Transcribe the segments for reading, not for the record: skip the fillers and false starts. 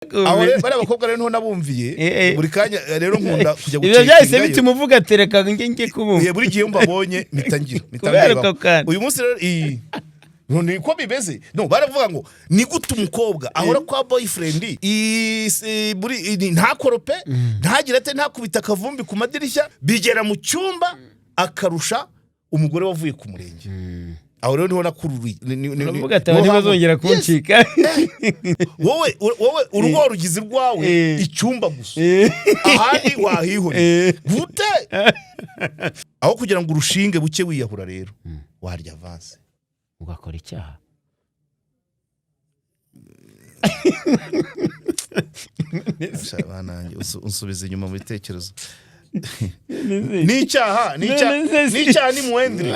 Aho rero bariya bakobwa rero niho nabumviye. Buri kanya rero nkunda kujya Ibyo byahise gucekingayo. bituma uvuga ati: "Reka njye kubumva." Buri gihe iyo mbabonye mpita ngira mpita Kubera ndebaho. ako kantu. Uyu munsi rero iyi no, niko bimeze. No baravuga ngo ni gute umukobwa ahora kwa boyfriend muri ntakorope, ntagire ate, ntakubita akavumbi ku madirishya, bigera mu cyumba akarusha umugore wavuye ku murenge? Aho rero niho nakururiye Uravuga ati: "Aba niho ntibazongera Yes. kuncika." Wowe urugo warugize urwawe, icyumba gusa, ahandi wahihoreye. Gute? Aho kugira ngo urushinge buke wiyahura rero, warya avance. Ugakora icyaha. Bana yanjye, unsubiza inyuma mu bitekerezo. Ni icyaha, ni icyaha. Ni icyaha, ni muwendire,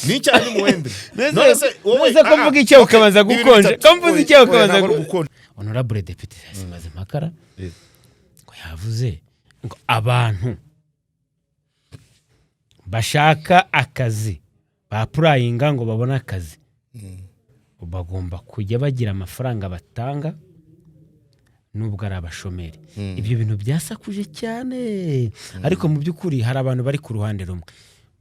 ni icyaha, ni muwendire. None se wowe None se ko mvuga icyaha okay, ukabanza ibintu gukonja? bitatu. Ko mvuze Oya, icyaha oya, ukabanza ntabwo ari ugukonja. Honorable depite Mazimpaka ngo yavuze ngo abantu bashaka akazi, ba-applyinga ngo babone akazi, bagomba kujya bagira amafaranga batanga nubwo ari abashomeri. Ibyo bintu byasakuje cyane, ariko mu by'ukuri hari abantu bari ku ruhande rumwe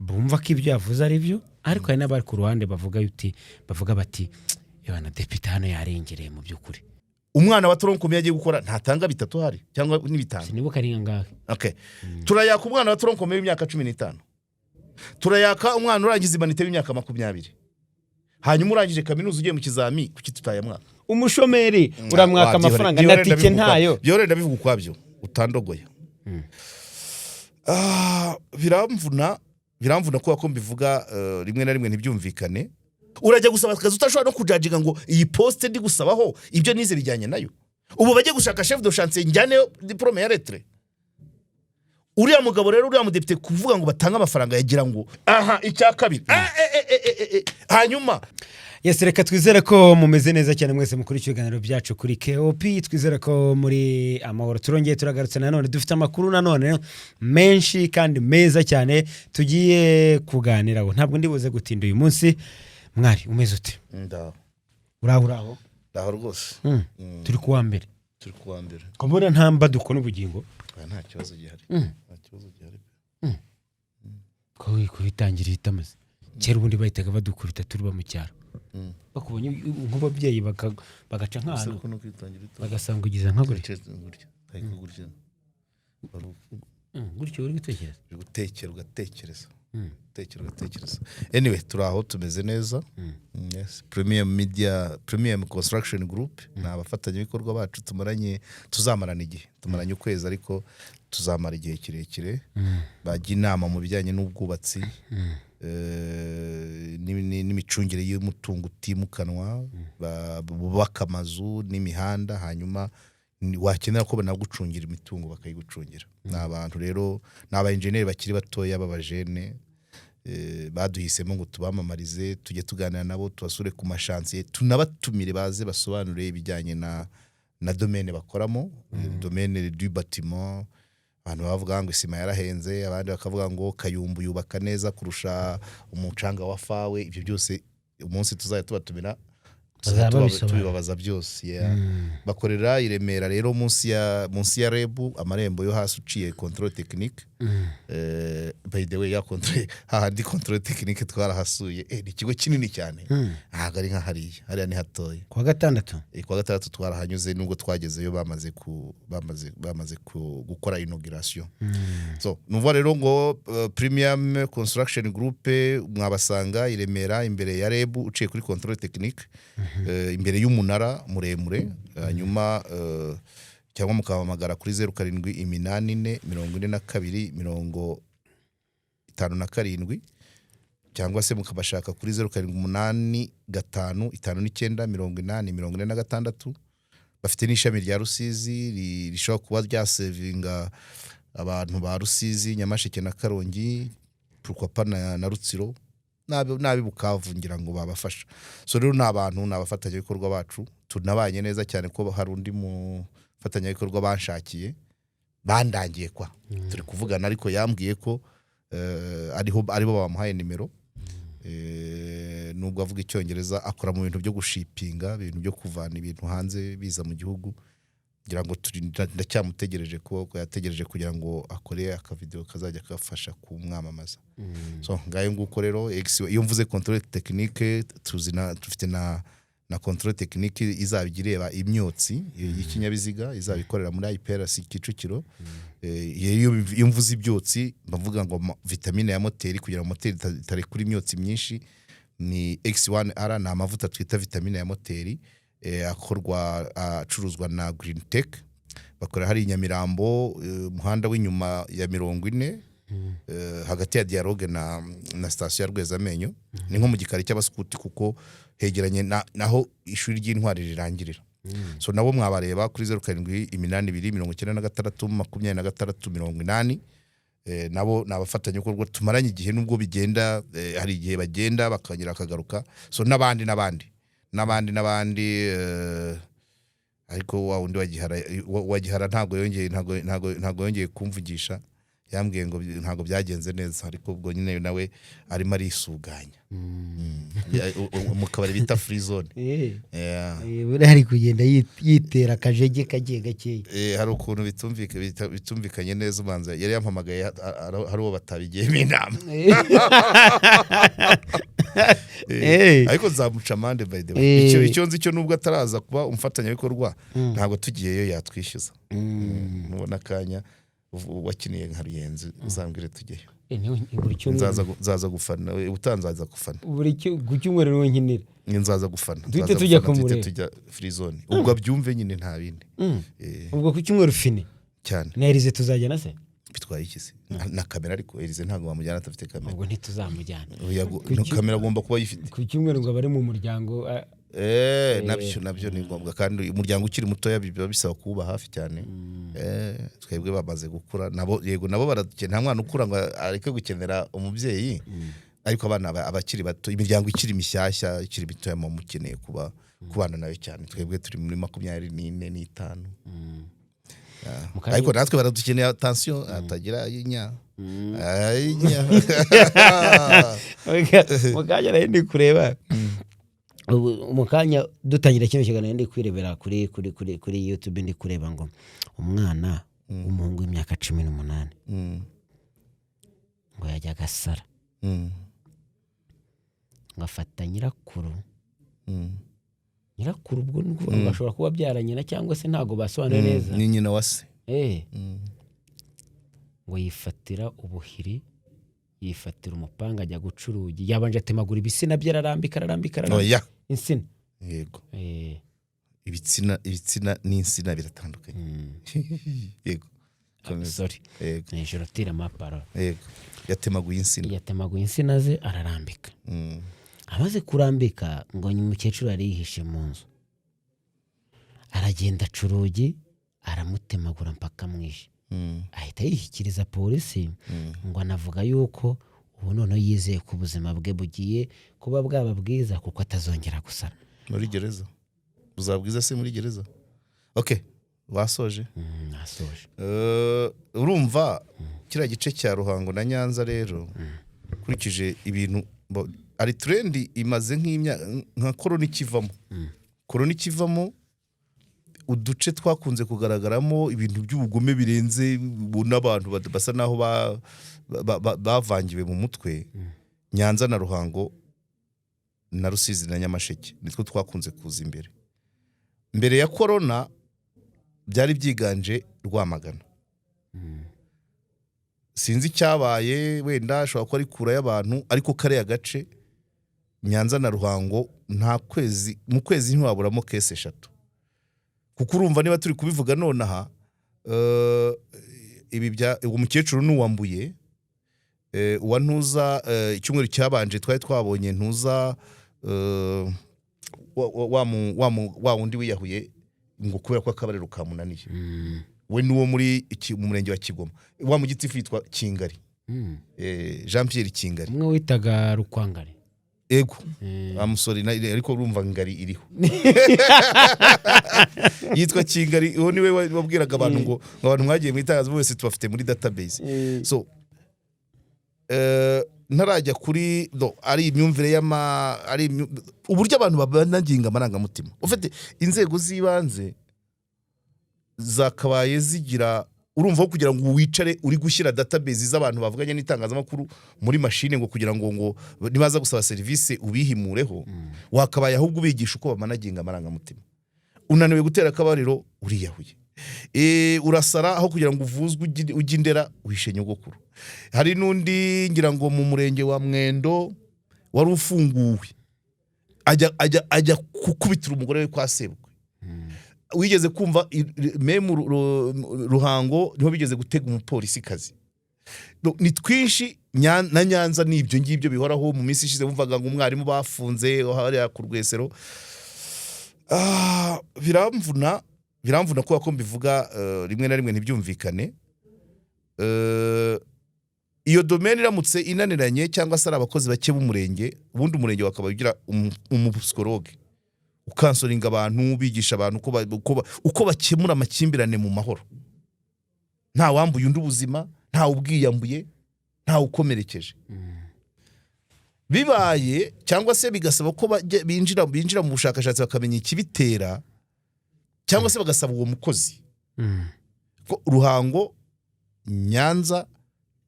bumva ko ibyo yavuze ari byo, ariko hari n'abari ku ruhande bavuga bati: "Na depite hano yarengereye mu by'ukuri." Umwana wa tronc commun yagiye gukora ntatanga bitatu hari cyangwa n'ibitanu. Sinibuka ari angahe. Okay. Turayaka umwana wa tronc commun w'imyaka 15, turayaka umwana urangiza humanités w'imyaka 20, hanyuma urangije kaminuza ugiye mu kizami kuki tutayamwaka? Umushomeri uramwaka amafaranga na tike ntayo. Byihorere, ndabivuga ukwabyo, utandogoya. Biramvuna, biramvuna kubera ko mbivuga rimwe na rimwe ntibyumvikane. Urajya gusaba akazi utashobora no kujudginga ngo iyi poste ndi gusabaho, ibyo nize bijyanye nayo. Ubu bajye gushaka chef de chantier, njyaneyo diplôme ya lettres. Uriya mugabo rero, uriya mudepite, kuvuga ngo batange amafaranga, yagira ngo aha icya kabiri. Hanyuma Yes, reka twizere ko mumeze neza cyane mwese mukurikiye ibiganiro byacu kuri KOP. Twizere ko muri amahoro. Turongeye turagarutse nanone, dufite amakuru nanone menshi kandi meza cyane tugiye kuganiraho. Ntabwo ndi buze gutinda uyu munsi. Mwari umeze ute? Ndaho. Uraho, uraho? Ndaho rwose. Turi kuwa mbere. Turi kuwa mbere. Ko mbona nta mbaduko n'ubugingo? Oya, nta kibazo gihari. Nta kibazo gihari. Ko kubitangira itamaze kera, ubundi bahitaga badukubita turi mu cyaro. Bakubonye nk'ababyeyi bagaca nk'ahantu Gusa ko no kwitangira itama. bagasanga ugize nka gutya. Gutya, ariko gutya. Gutyo uri gutekereza. Uri gutekera ugatekereza. Utekera ugatekereza. Anyway, turi aho, tumeze neza. Yes. Premium Media, Premium Construction Group ni abafatanyabikorwa bacu tumaranye, tuzamarana igihe. Tumaranye ukwezi ariko tuzamara igihe kirekire. Bajya inama mu bijyanye n'ubwubatsi n'imicungire y'umutungo utimukanwa, bubaka amazu n'imihanda, hanyuma wakenera ko banagucungira imitungo bakayigucungira. Ni abantu rero, ni aba enjeniyeri bakiri batoya b'abajene, baduhisemo ngo tubamamarize, tujye tuganira nabo, tubasure ku ma chantier, tunabatumire baze basobanure ibijyanye na domaine bakoramo, domaine du bâtiment. Abantu bavuga ngo isima yarahenze, abandi bakavuga ngo Kayumbu yubaka neza kurusha umucanga wa Fawe. Ibyo byose umunsi tuzajya tubatumira Bazaba babisobanura. tubibabaza byose, yeah. Bakorera i Remera rero, munsi ya REB, amarembo yo hasi uciye contrôle technique. By the way, ya contrôle hahandi, contrôle technique twarahasuye. Ni ikigo kinini cyane, ntabwo ari nka hariya, hariya ni hatoya. Kuwa gatandatu. Kuwa gatandatu twarahanyuze, nubwo twagezeyo bamaze gukora inauguration. So numva rero ngo Premium Construction Group mwabasanga i Remera, imbere ya REB, uciye kuri contrôle technique, imbere y'umunara muremure. Hanyuma cyangwa mukabahamagara kuri 0784 42 57, cyangwa se mukabashaka kuri 0785 59 80 46. Bafite n'ishami rya Rusizi rishobora kuba ryaservinga abantu ba Rusizi, Nyamasheke na Karongi, pourquoi pas na Rutsiro n'abi Bukavu, ngira ngo babafasha. So rero ni abantu, ni abafatanyabikorwa bacu, tunabanye neza cyane ko hari undi mufatanyabikorwa banshakiye, bandangiye kwa turi kuvugana, ariko yambwiye ko ariho aribo bamuhaye nimero. Nubwo avuga Icyongereza, akora mu bintu byo gushipinga, ibintu byo kuvana ibintu hanze biza mu gihugu. Ngira ngo ndacyamutegereje ko yategereje kugira ngo akore akavideo kazajya kafasha kumwamamaza. So ngayo nguko rero. Iyo mvuze contrôle technique, tuzi na dufite na contrôle technique izaba ireba imyotsi y'ikinyabiziga, izaba ikorera muri IPRC Kicukiro. Iyo mvuze ibyotsi, mbavuga ngo vitamine ya moteri, kugira ngo moteri itarekura imyotsi myinshi, ni X1R, ni amavuta twita vitamine ya moteri, akorwa, acuruzwa na Green Tech, bakorera hari i Nyamirambo, umuhanda w'inyuma ya 40, hagati ya Dialogue na sitasiyo ya Rwezamenyo. Ni nko mu gikari cy'abaskuti, kuko hegeranye naho ishuri ry'Intwari rirangirira. So nabo mwabareba kuri 0782 96 26 80. Nabo ni abafatanyabikorwa tumaranye igihe, nubwo bigenda, hari igihe bagenda bakongera bakagaruka. So n'abandi n'abandi n'abandi n'abandi, ariko wa wundi wa Gihara, wa Gihara ntabwo yongeye kumvugisha. Yambwiye ngo ntabwo byagenze neza, ariko ubwo nyine nawe arimo arisuganya mu kabari bita Free Zone. Yeah. Buriya ari kugenda yitera akajege kagiye gakeya. Hari ukuntu bitumvikanye neza. Ubanza yari yampamagaye, hari uwo batabigiyemo inama. Ariko nzamuca amande, by the way. Icyo nzi cyo, nubwo ataraza kuba umufatanyabikorwa, ntabwo tugiyeyo yatwishyuza. Nubona akanya wakiniye nka Ruyenzi, uzambwire tujyeyo. Buri cyumweru. Nzaza gufana, utanzaza gufana. Buri ku cyumweru niwe nkinira. Ni nzaza gufana. Duhite Nzaza tujya gufana, duhite kumureba. tujya Free Zone, ubwo abyumve nyine, nta bindi. Ubwo ku cyumweru fini. Cyane. Na Elize tuzajyana se? Bitwaye iki se? Na kamera, ariko Elize ntabwo wamujyana adafite kamera. Ubwo ntituzamujyana. Oya, Ku no, kamera agomba kuba ayifite. Ku cyumweru ngo abari mu muryango. Nabyo ni ngombwa, kandi umuryango ukiri mutoya biba bisaba kuwuba hafi cyane. Twebwe bamaze gukura, nabo yego nabo baradukenera. Nta mwana ukura ngo areke gukenera umubyeyi, ariko abana abakiri bato, imiryango ikiri mishyashya, ikiri mitoya, muba mukeneye kuba kubana nayo cyane. Twebwe turi muri 24 n'itanu. Mu kanya- Ariko natwe baradukeneye, attention, atagira ayinya ayinya. Mu kanya nari ndi kureba, ubu mu kanya dutangira kino kiganiro, ndi kwirebera kuri YouTube, ndi kureba ngo umwana w'umuhungu w'imyaka 18 ngo yajyaga asara, ngo afata nyirakuru. Nyirakuru ubwo ni ukuvuga ngo ashobora kuba abyara nyina, cyangwa se ntabwo basobanuye neza. Ni nyina wa se. Ngo yifatira ubuhiri, yifatira umupanga, ajya guca urugi. Yabanje atemagura ibitsina bye, ararambika, ararambika, ararambika. Oya. Insina. Yego. Ibitsina n'insina biratandukanye. Yego. Komeza. Sorry. Yego. Ni ijoro tira maparo. Yego, yatemaguye insina. Yatemaguye insina ze, ararambika. Amaze kurambika, ngo umukecuru yari yihishe mu nzu, aragenda aca urugi, aramutemagura mpaka amwishe. Ahita yishyikiriza polisi. Ngo anavuga yuko ubu noneho yizeye ko ubuzima bwe bugiye kuba bwaba bwiza, kuko atazongera gusara. Muri gereza buzaba bwiza se? Muri gereza? Okay, wasoje? Nasoje. Urumva kiriya gice cya Ruhango na Nyanza rero, ukurikije ibintu ari trend imaze nk'imyaka, nka korona ikivamo, korona ikivamo, uduce twakunze kugaragaramo ibintu by'ubugome birenze, ubona abantu basa naho bavangiwe mu mutwe, Nyanza na Ruhango na Rusizi na Nyamasheke nitwo twakunze kuza imbere. Mbere ya korona byari byiganje Rwamagana. Sinzi icyabaye, wenda ashobora kuba ari kura y'abantu, ariko kariya gace Nyanza na Ruhango, nta kwezi, mu kwezi ntiwaburamo case eshatu. Kuko urumva niba turi kubivuga nonaha, ibi bya uwo mukecuru n'uwambuye, uwa Ntuza, icyumweru cyabanje twari twabonye Ntuza, wa wundi wiyahuye ngo kubera ko akabariro kamunaniye. We n'uwo muri mu murenge wa Kigoma, wa mu gitifu yitwa Kingari, Jean Pierre Kingari. Umwe witaga Rukwangari. Ego. Amusori, ariko urumva ngari iriho yitwa Kingari. Uwo niwe wabwiraga abantu ngo abantu mwagiye mu itangazamakuru wese tubafite muri database. So ntarajya kuri no, ari imyumvire y'ama ari uburyo abantu banaginga amarangamutima, ufite inzego z'ibanze. zakabaye zigira, urumva, ko kugira ngo wicare uri gushyira database z'abantu bavuganye n'itangazamakuru muri mashine, ngo kugira ngo nibaza gusaba serivisi ubihimureho, wakabaye ahubwo ubigisha uko bamanaginga amarangamutima. Unaniwe gutera akabariro, uriyahuye. Urasara, aho kugira ngo uvuzwe ujye indera, uhishe nyogokuru. Hari n'undi, ngira ngo mu murenge wa Mwendo, wari ufunguwe, ajya gukubitira umugore we kwa sebukwe. Wigeze kumva memu Ruhango niho bigeze gutega umupolisikazi. Ni twinshi. Na Nyanza ni ibyo ngibyo bihoraho. Mu minsi ishize bumvaga ngo umwarimu bafunze hariya ku Rwesero. Biramvuna, biramvuna kubera ko mbivuga rimwe na rimwe ntibyumvikane. Iyo domaine iramutse inaniranye cyangwa se ari abakozi bake b'umurenge, ubundi umurenge wakaba ugira umupsychologue ucounselinga abantu, bigisha abantu uko bakemura amakimbirane mu mahoro, nta wambuye undi ubuzima, nta ubwiyambuye, nta ukomerekeje. Bibaye cyangwa se bigasaba ko binjira mu bushakashatsi bakamenya ikibitera, cyangwa se bagasaba uwo mukozi ko Ruhango, Nyanza,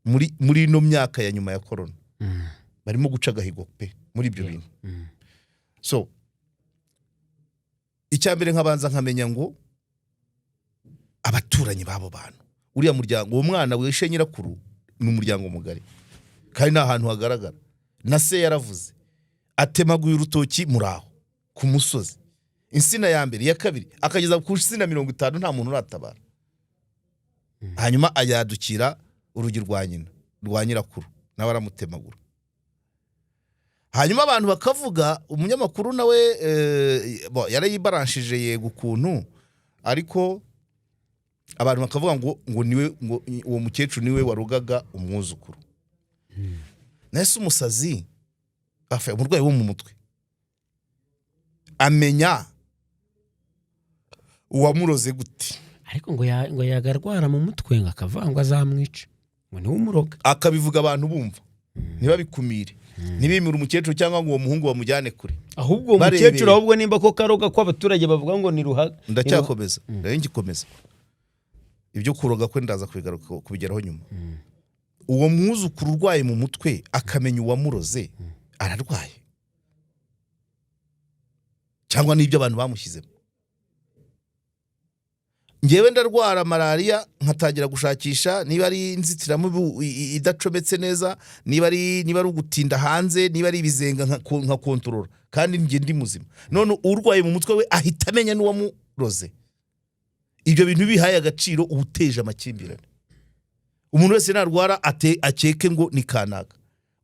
muri ino myaka ya nyuma ya korona barimo guca agahigo pe muri ibyo bintu. So icya mbere nkabanza nkamenya ngo abaturanyi b'abo bantu, uriya muryango, uwo mwana wishe nyirakuru, ni umuryango mugari kandi ni ahantu hagaragara. Na se yaravuze, atemaguye urutoki muri aho ku musozi, insina ya mbere, iya kabiri, akageza ku nsina 50, nta muntu uratabara. Hanyuma ayadukira urugi rwa nyina, rwa nyirakuru, nawe aramutemagura. Hanyuma abantu bakavuga, umunyamakuru nawe bo, yarayibaranshije yego ukuntu, ariko abantu bakavuga ngo niwe, ngo uwo mukecuru niwe warugaga umwuzukuru. Nese umusazi afe, umurwayi wo mu mutwe amenya uwamuroze gute? Ariko ngo yagarwara mu mutwe, ngo akavuga ngo azamwica, ngo niwe umuroga. Akabivuga abantu bumva, ntibabikumire, ntibimire umukecuru cyangwa ngo uwo muhungu bamujyane kure. Ahubwo uwo Barebera. mukecuru, ahubwo nimba ko karoga, ko abaturage bavuga ngo ni ruha. Ndacyakomeza, rero ngikomeza ibyo kuroga kwe, ndaza kubigaruka kubigeraho nyuma. Uwo mwuzukuru urwaye mu mutwe akamenya uwamuroze, ararwaye cyangwa n'ibyo abantu bamushyizemo? Ngewe ndarwara malariya, nkatangira gushakisha niba ari inzitiramubu idacometse neza, niba ari ugutinda hanze, niba ari ibizenga, nkakontorora, kandi njye ndi muzima. None urwaye mu mutwe we ahita amenya n'uwamuroze. Ibyo bintu bihaye agaciro, uba uteje amakimbirane. Umuntu wese narwara akeke ngo ni kanaka.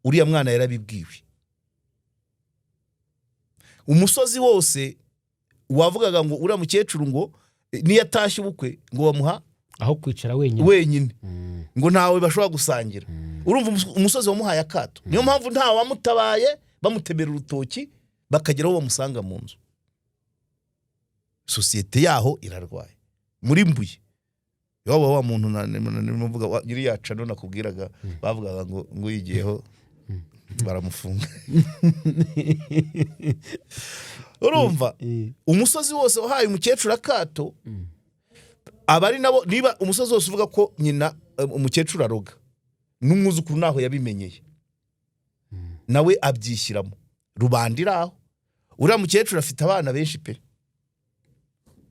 Uriya mwana yarabibwiwe. Umusozi wose wavugaga ngo uriya mukecuru ngo niyo atashye ubukwe ngo bamuha aho kwicara wenyine. Wenyine, ngo ntawe bashobora gusangira. Urumva umusozi wamuhaye akato. Niyo mpamvu nta wamutabaye, bamutemera urutoki bakagera aho bamusanga mu nzu. Sosiyete yaho irarwaye. Muri Mbuye waba wa muntu mvuga iriya cano nakubwiraga, bavugaga ngo uyigiyeho baramufunga. Urumva, umusozi wose wahaye umukecuru akato, abari nabo, niba umusozi wose uvuga ko nyina umukecuru aroga, n'umwuzukuru naho yabimenyeye nawe abyishyiramo, rubanda iri aho. Uriya mukecuru afite abana benshi pe,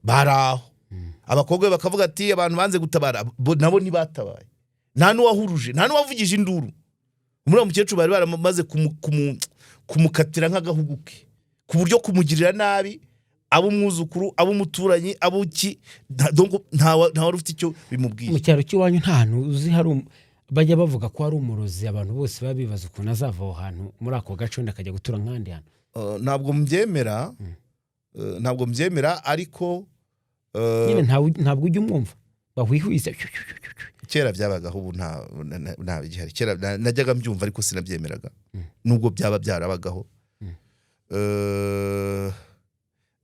bari aho. Abakobwa be bakavuga ati abantu banze gutabara, bo nabo ntibatabaye, nta n'uwahuruje, nta n'uwavugije induru. Muri uwo mukecuru bari baramaze kumukatira nk'agahugu ke, ku buryo kumugirira nabi, ab'umwuzukuru, ab'umuturanyi, ab'uki, donc nta wari ufite icyo bimubwiye. Mu cyaro cy'iwanyu nta hantu uzi hari bajya bavuga ko hari umurozi, abantu bose baba bibaza ukuntu azava aho hantu muri ako gace, wenda akajya gutura nk'ahandi hantu? Ntabwo mbyemera, ntabwo mbyemera, ariko Nyine ntabwo ujya umwumva bahwihwiza? Kera byabagaho, ubu nta bigihari. Kera najyaga mbyumva, ariko sinabyemeraga nubwo byaba byarabagaho.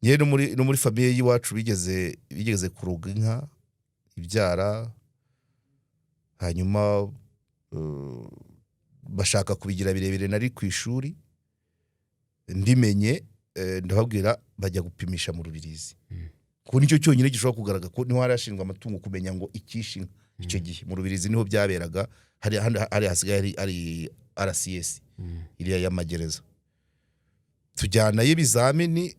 Njyewe no muri famille y'iwacu bigeze kuroga inka ibyara, hanyuma bashaka kubigira birebire. Nari ku ishuri, mbimenye ndababwira, bajya gupimisha mu Rubirizi. Kuko nicyo cyonyine gishobora kugaragara ko niho hari hashinzwe amatungo, kumenya ngo ikishe inka. Icyo gihe mu Rubirizi niho byaberaga, hari hasigaye ari RCS, iriya y'amagereza. Tujyanayo ibizamini,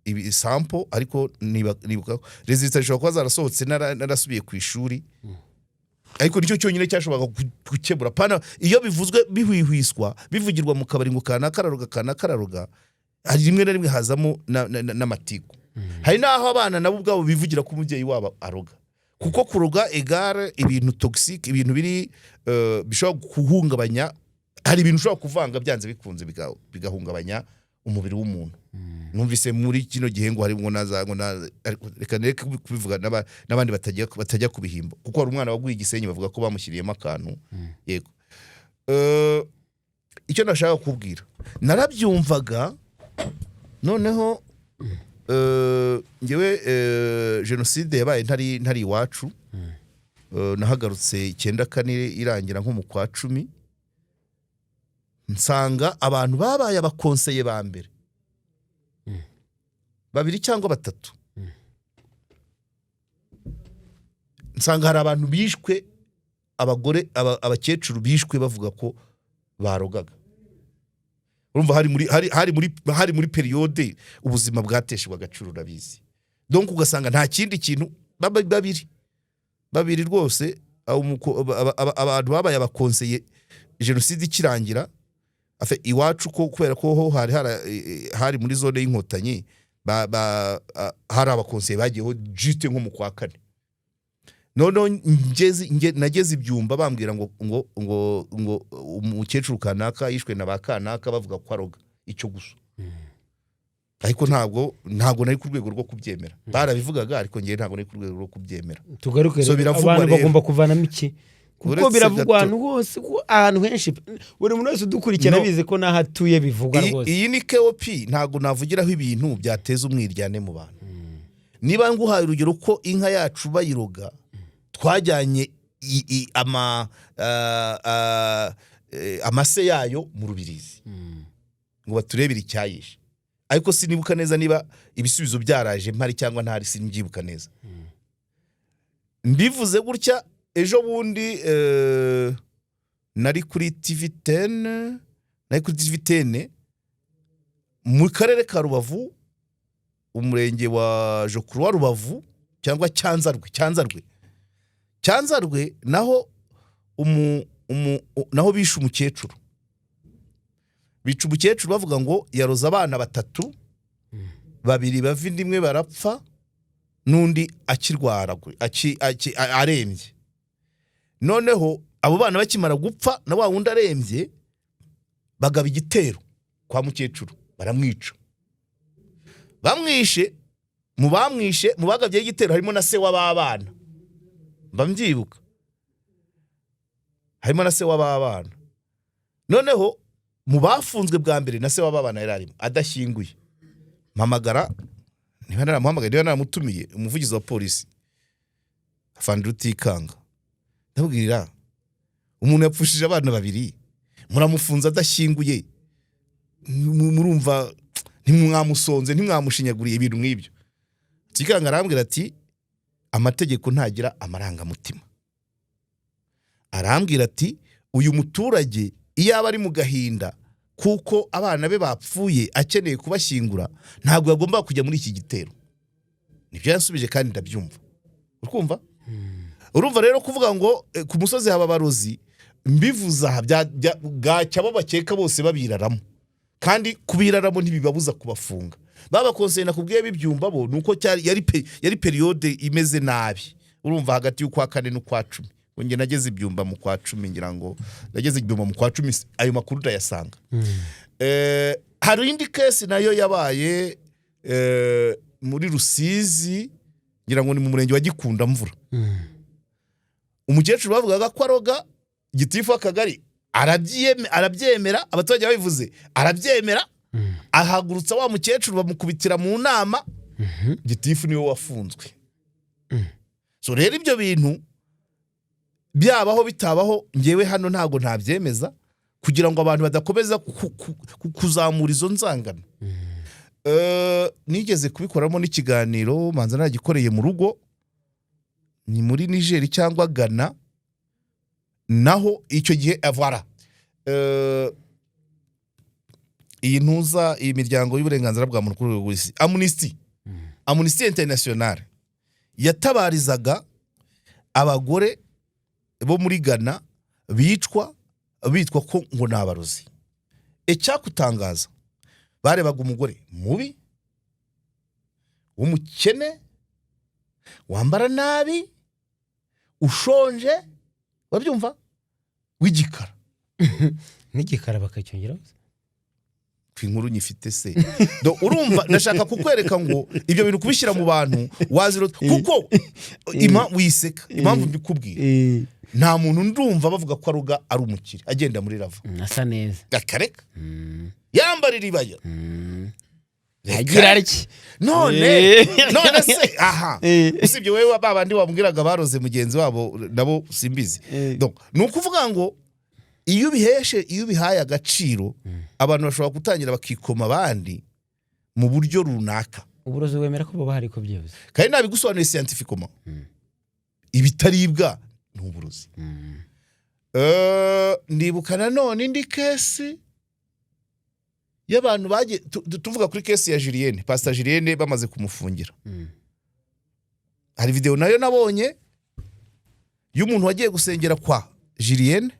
ibi sample, ariko nibuka résultats zishobora kuba zarasohotse narasubiye ku ishuri, ariko nicyo cyonyine cyashoboraga gukemura. Pana iyo bivuzwe bihwihwiswa, bivugirwa mu kabari ngo kanaka araroga, kanaka araroga, hari rimwe na rimwe hazamo n'amatiku. Hari n'aho abana nabo ubwabo bivugira ko umubyeyi wabo aroga, kuko kuroga égale ibintu toxique, ibintu biri bishobora guhungabanya. Hari ibintu ushobora kuvanga byanze bikunze bigahungabanya umubiri w'umuntu. Numvise muri kino gihe ngo hari ngo naza ngo na, ariko reka nereke kubivuga n'abandi batajya kubihimba, kuko hari umwana waguye igisenyi bavuga ko bamushyiriyemo akantu. Yego. Icyo nashaka kukubwira, narabyumvaga. Noneho ngewe jenoside yabaye ntari iwacu. Nahagarutse 94 irangira, nko mu kwa 10, nsanga abantu babaye abakonseye ba mbere babiri cyangwa batatu. Nsanga hari abantu bishwe, abagore, abakecuru bishwe bavuga ko barogaga. Urumva hari muri période ubuzima bwateshejwe agaciro, urabizi. Donc ugasanga nta kindi kintu, babiri babiri rwose, abantu babaye abakonseye jenoside ikirangira. Iwacu ko kubera ko ho hari muri zone y'Inkotanyi, hari abakonseye bagiyeho juste nko mu kwa kane. Noneho nageze ibyumba bambwira ngo umukecuru kanaka yishwe na ba kanaka bavuga ko aroga, icyo gusa. Ariko ntabwo nari ku rwego rwo kubyemera. Barabivugaga, ariko ngewe ntabwo nari ku rwego rwo kubyemera. Tugaruke So rero, biravugwa abantu rero. bagomba kuvanamo iki? Kuko Uretse biravugwa gato. ahantu hose, ko ahantu henshi buri muntu wese udukurikira No. abizi ko n'aho atuye bivugwa rwose. Iyi ni KOP, ntabwo navugiraho ibintu byateza umwiryane mu bantu. Niba nguhaye urugero ko inka yacu bayiroga, twajyanye amase yayo mu Rubirizi ngo baturebere icyayishe, ariko sinibuka neza niba ibisubizo byaraje mpari cyangwa ntari, simbyibuka neza. Mbivuze gutya, ejo bundi nari kuri TV 10, nari kuri TV 10 mu karere ka Rubavu, umurenge wa Jokuru wa Rubavu cyangwa Cyanzarwe, Cyanzarwe, naho naho bishe umukecuru. Bica umukecuru bavuga ngo yaroze abana batatu, babiri bava inda imwe barapfa, n'undi akirwara arembye. Noneho abo bana bakimara gupfa na wa wundi arembye, bagaba igitero kwa mukecuru, baramwica. Bamwishe, mu bamwishe, mu bagabyeho igitero harimo na se w'ababana, mba mbyibuka, harimo na se w'ababana. Noneho mu bafunzwe bwa mbere na se w'ababana yari arimo adashyinguye. Mpamagara, niba naramuhamagaye, niba naramutumiye, umuvugizi wa polisi afande Rutikanga, ndabwira: "Umuntu yapfushije abana babiri, muramufunze adashyinguye, murumva ntimwamusonze, ntimwamushinyaguriye?" Ibintu nk'ibyo. Rutikanga arambwira ati: "Amategeko ntagira amarangamutima." Arambwira ati: "Uyu muturage iyo aba ari mu gahinda kuko abana be bapfuye, akeneye kubashyingura, ntabwo yagombaga kujya muri iki gitero." Nibyo yansubije kandi ndabyumva. Urumva, urumva rero kuvuga ngo ku musozi haba abarozi, mbivuze aha bwacya abo bakeka bose babiraramo, kandi kubiraramo ntibibabuza kubafunga. Baba konseye nakubwiye b'ibyumba bo ni uko cyari yari période imeze nabi. Urumva hagati y'ukwa kane n'ukwa 10, ngo njye nageze ibyumba mu kwa 10, ngira ngo nageze ibyumba mu kwa 10, ayo makuru ndayasanga. Hari indi case nayo yabaye muri Rusizi, ngira ngo ni mu murenge wa Gikundamvura. Umukecuru bavugaga ko aroga, gitifu w'akagari arabyemera, abaturage babivuze arabyemera, ahagurutsa wa mukecuru bamukubitira mu nama. Gitifu niwe wafunzwe. So rero ibyo bintu byabaho bitabaho, ngewe hano ntabwo ntabyemeza, kugira ngo abantu badakomeza kuzamura izo nzangano. Nigeze kubikoramo n'ikiganiro, manza nagikoreye mu rugo, ni muri Niger cyangwa Ghana, naho icyo gihe avara iyi ntuza, iyi miryango y'uburenganzira bwa muntu kuri rwego rw'isi, Amnesty International, yatabarizaga abagore bo muri Ghana bicwa bitwa ko ngo ni abarozi. Icyakutangaza, barebaga umugore mubi w'umukene, wambara nabi, ushonje, urabyumva, w'igikara. N'igikara bakacyongeraho. Ku inkuru nyifite se. Urumva, ndashaka kukwereka ngo ibyo bintu kubishyira mu bantu waziro, kuko wiseka. Impamvu mbikubwira, nta muntu ndumva bavuga ko aruga ari umukire agenda muri Rav4. Asa neza. Akareka yambara iribaya. Reka. Agira atya. None none se aha, usibye wowe, ba bandi wambwiraga baroze mugenzi wabo nabo simbizi. Donc, ni ukuvuga ngo iyo ubiheshe, iyo ubihaye agaciro, abantu bashobora gutangira bakikoma abandi mu buryo runaka. Uburozi wemera ko buba hari ko byibuze? Kandi nabigusobanuye scientifiquement, ibitaribwa ni uburozi. Ndibuka nanone indi case y'abantu bagiye tuvuga kuri case ya Julienne, Pastor Julienne, bamaze kumufungira. Hari videwo nayo nabonye y'umuntu wagiye gusengera kwa Julienne,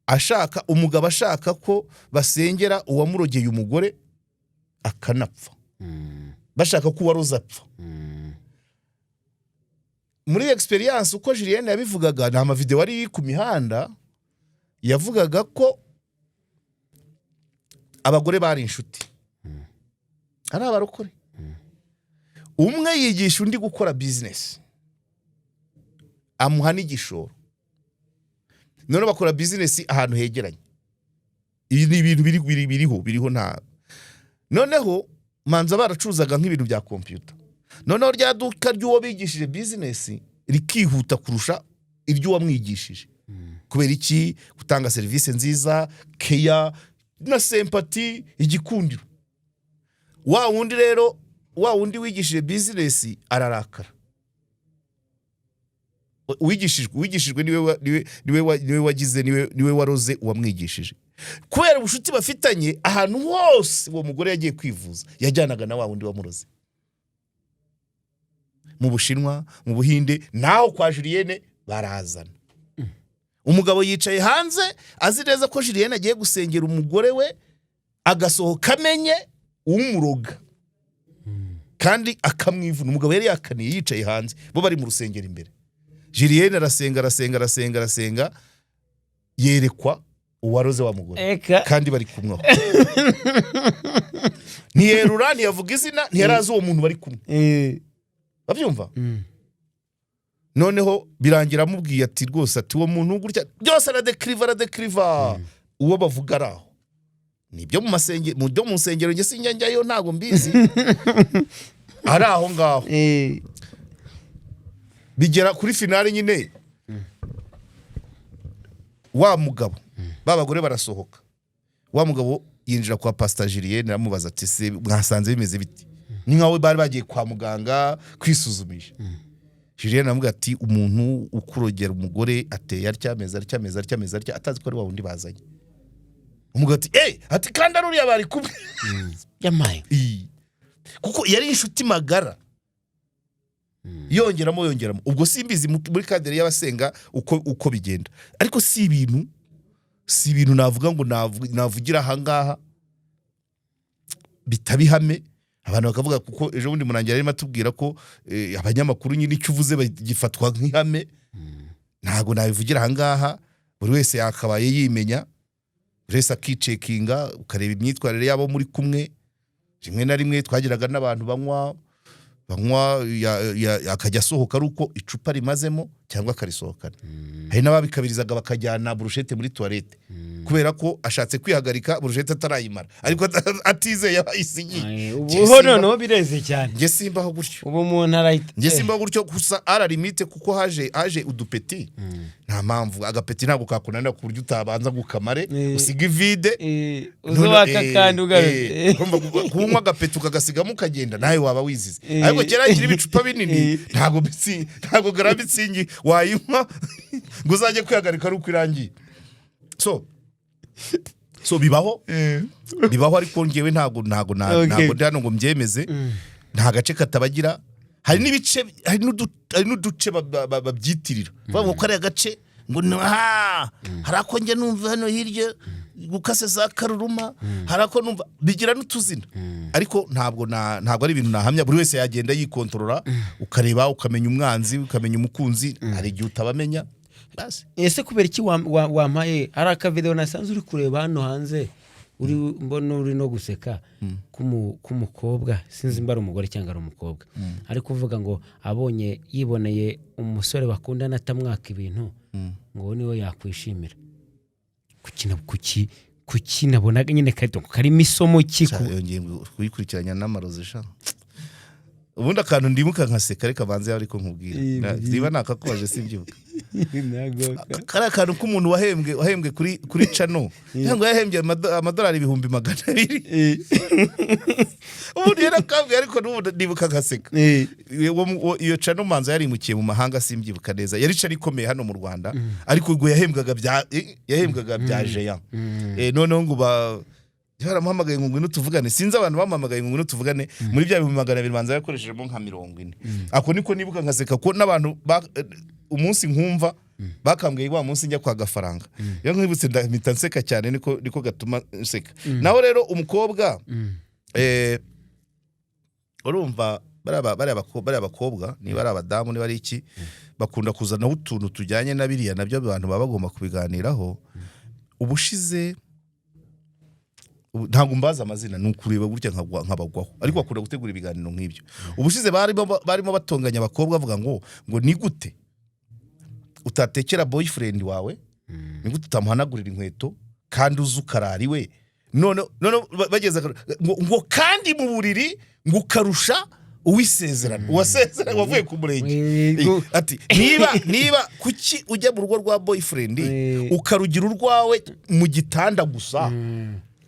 ashaka umugabo, ashaka ko basengera uwamurogeye umugore akanapfa, bashaka ko uwaroze apfa. Muri experience, uko Julienne yabivugaga, ni amavideo ari ku mihanda, yavugaga ko abagore bari inshuti, ari abarokore, umwe yigisha undi gukora business, amuha n'igishoro, none bakora business ahantu hegeranye. Ibi ni ibintu biri biriho nta. Noneho manza baracuruzaga nk'ibintu bya kompiyuta, noneho rya duka ry'uwo bigishije business rikihuta kurusha iry'uwamwigishije. Kubera iki? Gutanga serivisi nziza, keya na sympathie, igikundiro. Wa wundi rero, wa wundi wigishije business ararakara. Uwigishijwe niwe wagize, niwe waroze uwamwigishije, kubera ubucuti bafitanye. Ahantu hose uwo mugore yagiye kwivuza, yajyanaga na wa wundi wamuroze, mu Bushinwa, mu Buhinde, naho kwa Julienne barazana. Umugabo yicaye hanze, azi neza ko Julienne agiye gusengera umugore we, agasohoka amenye umuroga kandi akamwivuna. Umugabo yari yakaniye, yicaye hanze, bo bari mu rusengero imbere. Julienne arasenga, arasenga, arasenga, arasenga, yerekwa uwaroze wa mugore. Eka. Kandi bari kumwe aho. Ntiyerura, ntiyavuga izina, ntiyarazi uwo muntu bari kumwe. Babyumva. Noneho birangira amubwiye ati rwose, ati uwo muntu gutya, byose aradekiriva, aradekiriva uwo bavuga ari aho. Nibyo, mu masenge, mu byo mu nsengero, njye sinjya njyayo, ntabwo mbizi, ari aho ngaho. Bigera kuri finale nyine, wa mugabo, ba bagore barasohoka, wa mugabo yinjira kwa Pastor Julienne, aramubaza ati: "Se mwasanze bimeze biti?" Ni nkaho bari bagiye kwa muganga kwisuzumisha. Julienne aramubwira ati: "Umuntu ukurogera umugore ateye atya, ameze atya, ameze atya, ameze atya," atazi ko ari wa wundi bazanye. Umugabo ati: "Eh," ati: "Kandi ari uriya bari kumwe." Yamaye. Ii. Kuko yari inshuti magara. Yongeramo, yongeramo. Ubwo simbizi muri cadre y'abasenga uko bigenda, ariko si ibintu navuga ngo navugira ahangaha bitaba ihame, abantu bakavuga, kuko ejo bundi Murangira arimo atubwira ko abanyamakuru nyine icyo uvuze gifatwa nk'ihame. Ntabwo nabivugira ahangaha. Buri wese yakabaye yimenya, buri wese akicekinga, ukareba imyitwarire y'abo muri kumwe. Rimwe na rimwe twagiraga n'abantu banywa, akajya asohoka ari uko icupa rimazemo cyangwa akarisohokana. Hari n'ababikabirizaga bakajyana burushete muri toilette. Kubera ko ashatse kwihagarika burushete atarayimara, ariko atizeye abayisinyiye. Ubu Njye ho noneho bireze cyane. Njye simbaho gutyo. Ubu umuntu arahita Njye simbaho gutyo gusa à la limite, kuko haje udupeti, nta mpamvu agapeti ntabwo kakunanira ku buryo utabanza ngo ukamare, usiga ivide. Uze waka kandi ugarutse. Urumva kunywa agapeti ukagasigamo ukagenda, nawe waba wizize. Ariko kera hakiri ibicupa binini, ntabwo Grand Mützig wayinywa ngo uzajye kwihagarika ari uko irangiye. So bibaho, bibaho, ariko ngewe ntabwo ntabwo ndi hano ngo mbyemeze. Nta gace katabagira. Hari n'ibice, hari n'uduce babyitirira, bavuga ko ari agace ngo ha hari ako njya numva hano hirya gukase za Karuruma, hari ako numva bigira n'utuzina, ariko ntabwo ari ibintu nahamya. Buri wese yagenda yikontorora, ukareba, ukamenya umwanzi, ukamenya umukunzi. Hari igihe utabamenya basi. Ese kubera iki wampaye hari akavideo nasanze uri kureba hano hanze, uri mbona uri no guseka, k'umukobwa, sinzi mba ari umugore cyangwa ari umukobwa, ari kuvuga ngo abonye yiboneye umusore bakundana atamwaka ibintu, ngo niwe yakwishimira. Kuki nabonaga nyine karimo isomo ki Iyo ngingo kuyikurikiranya n'amarozi sha. Ubundi akantu ndibuka nkaseka, reka banze ariko nkubwira. Niba nakakubaje simbyibuka. Kariya kantu k'umuntu wahembwe kuri channel, cyangwa yahembye amadolari 200,000. Ubundi yarakambwiye, ariko n'ubu ndibuka nkaseka. Iyo channel manza yarimukiye mu mahanga, simbyibuka neza. Yari channel ikomeye hano mu Rwanda, ariko ubwo yahembwaga bya jeya. Noneho ngo baramuhamagaye ngo ngwino tuvugane. Sinzi abantu bamuhamagaye ngo ngwino tuvugane. Muri bya 200,000 banza yakoreshejemo nka 40. Ako niko nibuka nkaseka, ko n'abantu umunsi nkumva bakambwiye wa munsi njya kwa Gafaranga. Iyo nkwibutse ndahita nseka cyane, niko gatuma nseka. Naho rero umukobwa, urumva bariya bakobwa, niba ari abadamu, niba ari iki, bakunda kuzanaho utuntu tujyanye na biriya, nabyo abantu baba bagomba kubiganiraho. Ubushize ntabwo mbazi amazina, ni ukureba gutya nkabagwaho, ariko bakunda gutegura ibiganiro nk'ibyo. Ubushize barimo batonganya abakobwa, bavuga ngo ni gute utatekera boyfriend wawe, ni gute utamuhanagurira inkweto kandi uzi ukarara iwe. None bageze ngo kandi mu buriri ngo ukarusha uwisezerano, uwasezeranye wavuye ku murenge. Yego. Ati niba kuki ujya mu rugo rwa boyfriend ukarugira urwawe mu gitanda gusa,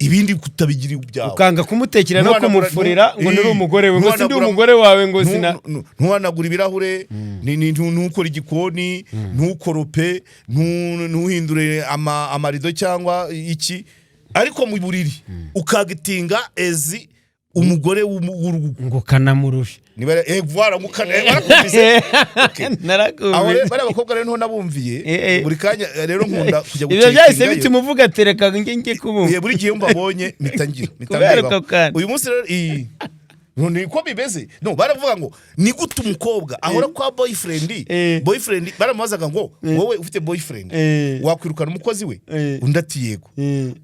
ibindi kutabigira ibyawe? Ukanga kumutekera no kumufurira, ngo nturi umugore we, ngo sindi umugore wawe, ngo sina Ntuhanagura ibirahure, ntukore igikoni, ntukorope, ntuhindure amarido cyangwa iki, ariko mu buriri ukagitinga ezi umugore w'urugo. Ngo kanamurusha. Niba voilà, ngo warakumvise. Okay. Aho rero Narakumvise. bariya bakobwa rero niho nabumviye. Buri kanya rero nkunda kujya Ibyo byahise gucekingayo. bituma uvuga ati reka njye kubumva. Buri gihe iyo mbabonye mpita ngira mpita Kubera ndebaho. ako kantu. Uyu munsi rero iyi no, niko bimeze. No baravuga ngo ni gute umukobwa ahora kwa boyfriend? Boyfriend baramubazaga ngo wowe ufite boyfriend, wakwirukana umukozi we? Undi ati yego.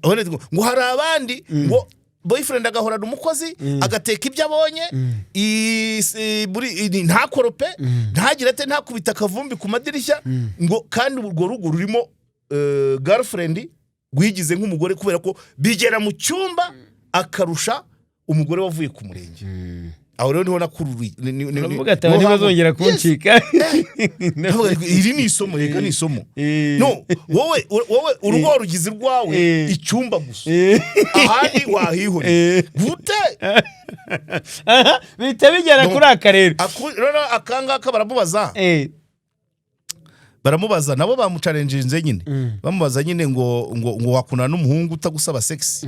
Undi ati ngo hari abandi ngo boyfriend agahorana umukozi, agateka ibyo abonye, ntakorope, ntagire ate, ntakubita akavumbi ku madirishya, ngo kandi urwo rugo rurimo girlfriend wigize nk'umugore, kubera ko bigera mu cyumba akarusha umugore wavuye ku murenge. Aho rero niho nakururiye Uravuga ati aba niho ntibazongera kuncika. Ndavuga ariko iri ni isomo, reka ni isomo. No wowe urugo warugize urwawe icyumba gusa, ahandi wahihoreye gute? Aha, bihita bigera No. kuri aka rero. Rero akangaka baramubaza, baramubaza nabo bamucarenjinze nyine, bamubaza nyine ngo wakundana n'umuhungu utagusaba sex?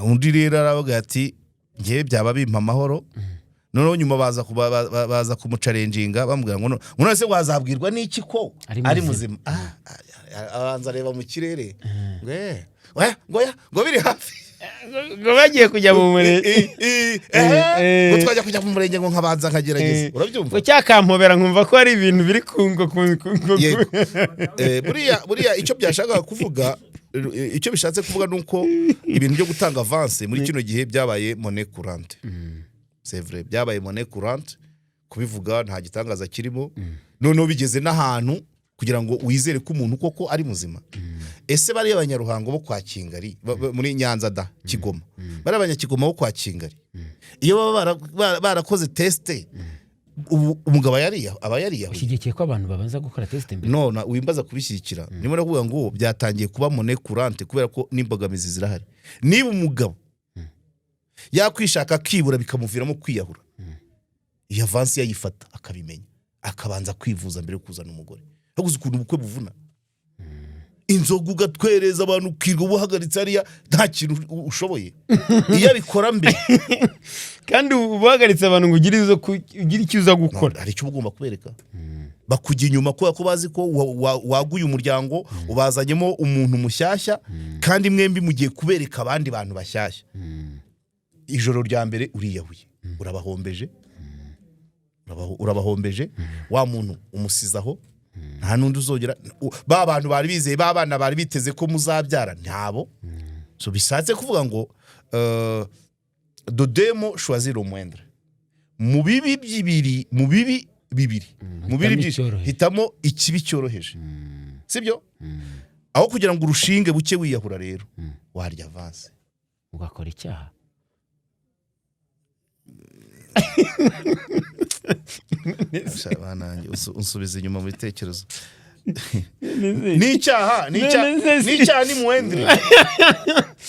Undi rero aravuga ati ngewe byaba bimpa amahoro. Noneho nyuma baza kumucarenjinga, bamubwira ngo none se wazabwirwa n'iki ko Ari ari muzima? muzima? Abanza areba mu kirere ngo oya, ngo oya, ngo biri hafi. Ngo bagiye kujya mu murenge. Ngo twajya kujya mu murenge, ngo nkabanza nkagerageza. Urabyumva? Ngo cyakampobera nkumva ko hari ibintu biri kungo Yego. Buriya icyo byashakaga kuvuga, icyo bishatse kuvuga ni uko ibintu byo gutanga avance muri kino gihe byabaye monnaie courante. C'est vrai, byabaye monnaie courante. Kubivuga nta gitangaza kirimo. Noneho bigeze n'ahantu Kugira ngo wizere ko umuntu koko ari muzima. Ese bariya abanyaruhango bo kwa Kingari, muri Nyanza da Kigoma, bariya abanyakigoma bo kwa Kingari, iyo baba barakoze test, ubu umugabo aba yariyahuye? Ushyigikiye ko abantu babanza gukora test mbere? None wimbaza kubishyigikira, niba ndakuvuga ngo byatangiye kuba monnaie courante kubera ko n'imbogamizi zirahari. Niba umugabo yakwishaka akibura, bikamuviramo kwiyahura, iyo avance yayifata akabimenya, akabanza kwivuza mbere yo kuzana umugore. Haguze ukuntu ubukwe buvuna, inzoga ugatwereza abantu, ukirwa ubuhagaritse hariya nta kintu ushoboye, iyo abikora mbere. Kandi uba uhagaritse abantu ngo ugire icyo uza gukora. Hari icyo uba ugomba kubereka. Bakujya inyuma kubera ko bazi ko waguye umuryango, ubazanyemo umuntu mushyashya, kandi mwembi mugiye kubereka abandi bantu bashyashya. Ijoro rya mbere uriyahuye, urabahombeje, urabahombeje. Wa muntu umusizaho, nta n'undi uzongera. Ba bantu bari bizeye, ba bana bari biteze ko muzabyara, ntabo. So bishatse kuvuga ngo dodemo choisir le moindre mu bibi bibiri, mu bibi bibiri, mu bibi Hitamo byinshi. icyoroheje. Hitamo ikibi cyoroheje, sibyo? Aho kugira ngo urushinge buke wiyahura rero, warya avance. Ugakora icyaha. Sha, banange, unsubiza inyuma mu bitekerezo. Ni icyaha, ni icyaha. Ni icyaha, ni moindre,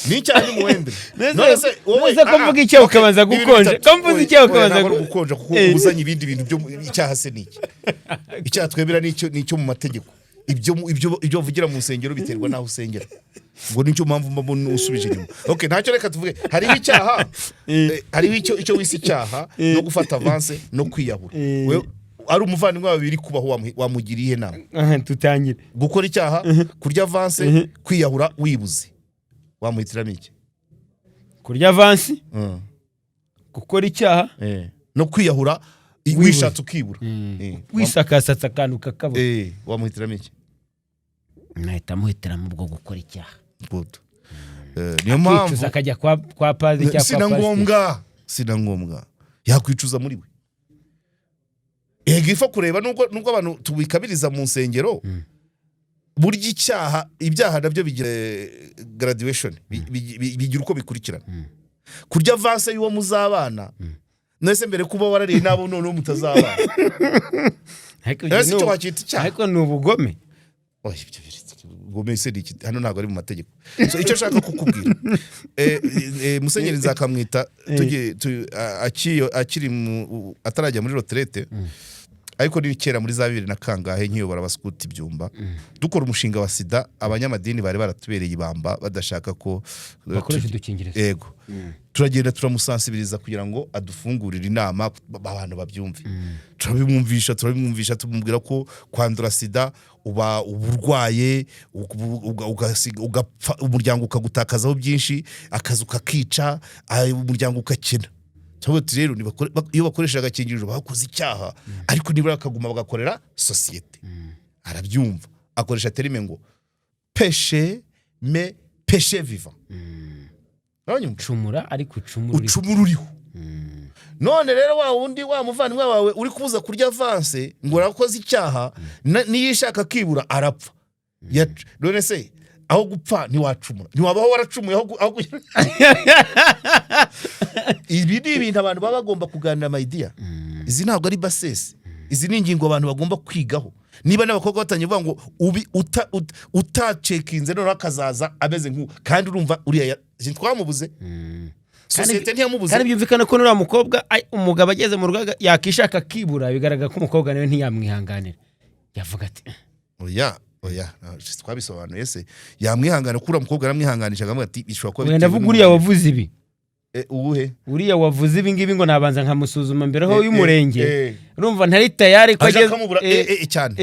ni icyaha, ni moindre. None se wowe None se ko mvuga icyaha ukabanza okay, ibintu gukonja? bitatu. Ko mvuze Oya, icyaha oya, ukabanza ntabwo ari ugukonja, kuko uzanye ibindi bintu byo icyaha se ni iki? Icyaha twemera ni icyo mu mategeko. Ibyo bavugira mu nsengero biterwa n'aho usengera. Ubwo nicyo mpamvu mba mbona usubije inyuma. Okay, ntacyo, reka tuvuge hariho icyaha, hariho icyo wise icyaha no gufata avance no kwiyahura. Wewe, ari umuvandimwe wawe biri kubaho, wamugiriye iyihe nama? Aha, tutangire. Gukora icyaha, kurya avance, kwiyahura wibuze, wamuhitiramo iki? Kurya avance, gukora icyaha, No kwiyahura Wibuze. wishatse ukibura. Wisakasatsa akantu kakabura. Wamuhitiramo iki? Nahita muhitiramo ubwo gukora icyaha. Good. Niyo mpamvu Akicuza, akajya kwa padiri cyangwa sina kwa pasiteri. ngombwa, sina ngombwa, yakwicuza muri we. Yego, ifa kureba nubwo abantu tubikabiriza mu nsengero, burya icyaha, ibyaha nabyo bigira graduation, bigira uko bikurikirana. Kurya avance y'uwo muzabana, nese mbere kuba warariye n'abo noneho mutazabana? Ariko ibyo Ese ni icyo wacyita icyaha? Ariko ni ubugome. Oya, ibyo ubugome se ni iki? Hano ntabwo ari mu mategeko. So icyo nshaka kukubwira, Musenyeri Nzakamwita, tugiye akiri atarajya muri retraite, ariko ni kera muri za bibiri na kangahe, nkiyobora abaskuti Byumba, dukora umushinga wa sida, abanyamadini bari baratubereye ibamba, badashaka ko bakoresha udukingirizo. Yego, turagenda turamusansibiriza kugira ngo adufungurire inama, abantu babyumve. Turabimwumvisha, tumubwira ko kwandura sida uba urwaye, ugapfa, umuryango ukagutakazaho byinshi, akazi ukakica, umuryango ukakena. Turavuga tuti rero iyo bakoresha agakingirizo bakoze icyaha, ariko nibura bakaguma bagakorera sosiyete. Arabyumva, akoresha terme ngo "péché, mais péché vivant". Uranyumva? Ucumura ariko ucumura uriho. Ucumura uriho. None rero wa wundi, wa muvandimwe wawe uri kubuza kurya avance ngo urakoze icyaha, niyishaka akibura arapfa. None se aho gupfa ntiwacumura, ntiwabaho waracumuye? Ibi ni ibintu abantu baba bagomba kuganira, my dear. Izi ntabwo ari bassesse, izi ni ingingo abantu bagomba kwigaho. Niba n'abakobwa batangiye kuvuga ngo ubi utacekinze, noneho akazaza ameze nk'ubu, kandi urumva uriya twamubuze, sosiyete ntiyamubuze. Kandi byumvikana ko nuriya mukobwa, umugabo ageze mu rugo yakishaka akibura, bigaragara ko umukobwa nawe ntiyamwihanganira, yavuga ati Oya, oya, twabisobanuye se. Yamwihangana kuko uriya mukobwa aramwihanganisha, akavuga ati bishobora kuba Wenda bitewe ndavuga uriya n'umubiri. wavuze ibi. Uwuhe? Uriya wavuze ibi ngibi ngo nabanza nkamusuzuma mbere ho y'umurenge. Urumva ntari tayari ko Aje ageze akamubura, cyane.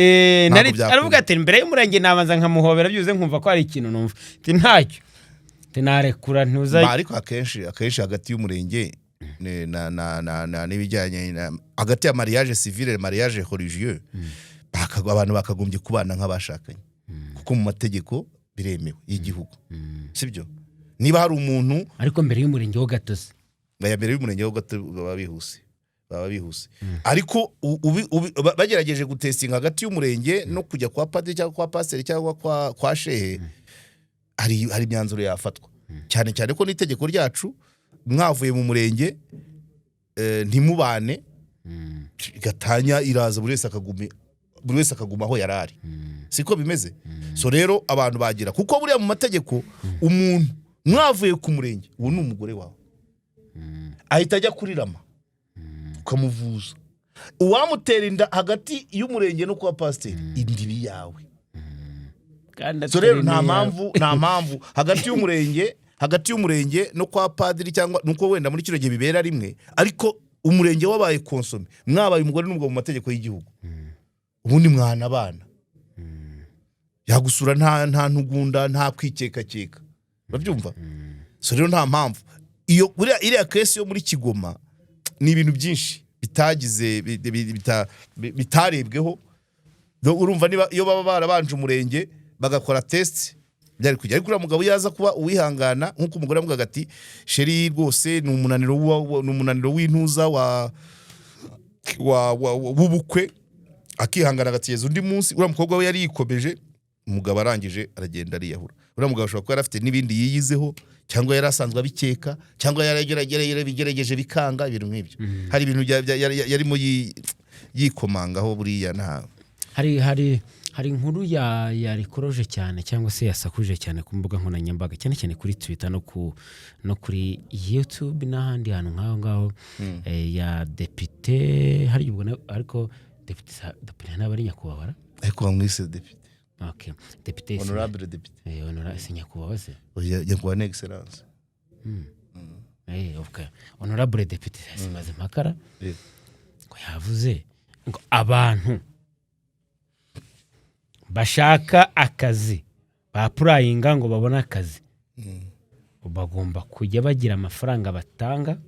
Ntabwo byakunda. Aravuga ati mbere y'umurenge nabanza nkamuhobera byuze, nkumva ko hari ikintu numva. Ati ntacyo, ati narekura ntuza. Ariko akenshi hagati y'umurenge na n'ibijyanye hagati ya mariage civile, mariage religieux, abantu bakagombye kubana nk'abashakanye, kuko mu mategeko biremewe y'igihugu, sibyo? Niba hari umuntu Ariko mbere y'umurenge wo gatozi. Aya mbere y'umurenge ho gato baba bihuse. Baba bihuse, ariko bagerageje gutestinga hagati y'umurenge no kujya kwa padiri cyangwa kwa pasiteri cyangwa kwa shehe, hari imyanzuro yafatwa, cyane cyane ko n'itegeko ryacu, mwavuye mu murenge ntimubane, gatanya iraza, buri wese akaguma aho yari ari. Siko bimeze? So rero abantu bagira, kuko buriya mu mategeko umuntu mwavuye ku murenge, uwo ni umugore wawe, ahita ajya kuri RAMA ukamuvuza. Uwamutera inda hagati y'umurenge no kuba pasiteri, indibi yawe. Kandi So rero atari nta n'iyawe. mpamvu hagati y'umurenge no kwa padiri, cyangwa nuko wenda muri kino gihe bibera rimwe, ariko umurenge wabaye consommé, mwabaye umugore n'umugabo mu mategeko y'igihugu, ubundi mwana abana yagusura nta ntugunda, nta kwikekakeka, urabyumva? So rero nta mpamvu iyo buriya iriya case yo muri Kigoma ni ibintu byinshi bitagize bitarebweho. Urumva niba iyo baba barabanje umurenge bagakora test byari kujya, ariko uriya mugabo yaza kuba uwihangana, nk'uko umugore yavugaga ati: "Chéri, rwose ni umunaniro ni umunaniro w'intuza wa w'ubukwe," akihangana agategereza undi munsi. Uriya mukobwa we yari yikomeje, umugabo arangije aragenda ariyahura. Uriya mugabo ashobora kuba yari afite n'ibindi yiyizeho, cyangwa yari asanzwe abikeka, cyangwa yaragerageje bikanga, ibintu nk'ibyo. Hari ibintu yarimo yikomangaho buriya nta Hari inkuru yarikoroje cyane cyangwa se yasakuje cyane ku mbuga nkoranyambaga, cyane cyane kuri Twitter no kuri YouTube n'ahandi hantu nk'aho ngaho, ya depite hari ubwo ariko depite depite ntabwo ari nyakubahwa ra? Ariko bamwise depite. Okay, depite Honorable depite. Honora si nyakubahwa se? Oya, nyakubahwa ni excellence. Okay, honorable depite simaze impakara ngo yavuze ngo abantu bashaka akazi ba-applyinga ngo babone akazi bagomba kujya bagira amafaranga batanga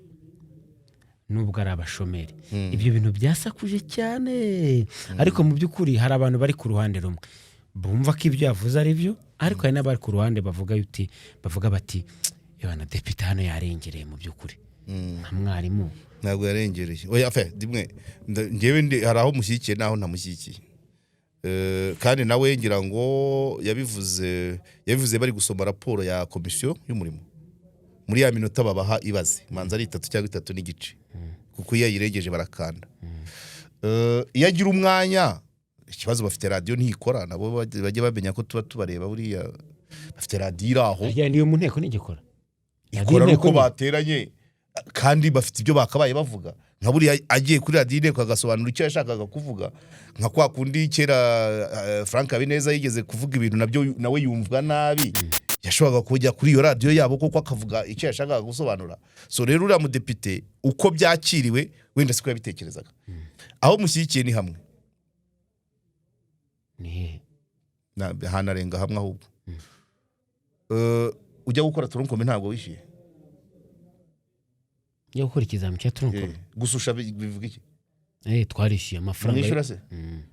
nubwo ari abashomeri. Ibyo bintu byasakuje cyane, ariko mu by'ukuri hari abantu bari ku ruhande rumwe bumva ko ibyo yavuze ari byo, ariko hari n'abari ku ruhande bavuga bati: "Yohana depite hano yarengereye mu by'ukuri nka mwarimu." Ntabwo yarengereye, oya. Fe dimwe njyewe hari aho mushyigikiye n'aho ntamushyigikiye. Kandi nawe ngira ngo yabivuze bari gusoma raporo ya komisiyo y'umurimo muri ya minota babaha, ibaze manza ari itatu cyangwa itatu n'igice, kuko iyo yayirengeje barakanda. Iyo agira umwanya, ikibazo bafite radiyo ntikora, nabo bajye bamenya ko tuba tubareba. Buriya bafite radiyo iri aho. Harya niyo mu nteko ntigikora? Ikora Radiyo uko inteko bateranye, kandi bafite ibyo bakabaye bavuga. Nka buriya agiye kuri radiyo inteko agasobanura icyo yashakaga kuvuga, nka kwa kundi kera Frank Habineza yigeze kuvuga ibintu nabyo nawe yumvwa nabi, yashoboraga kujya kuri iyo radiyo yabo koko akavuga icyo yashakaga gusobanura. So rero uriya mudepite uko byakiriwe wenda siko yabitekerezaga. Aho mushyigikiye ni hamwe. Ni hehe? Hanarenga hamwe ahubwo. Ujya gukora tronc commun ntabwo wishyuye? Njya gukora ikizami cya tronc commun? Gususha bivuga iki? Twarishyuye amafaranga. Mwishyura se?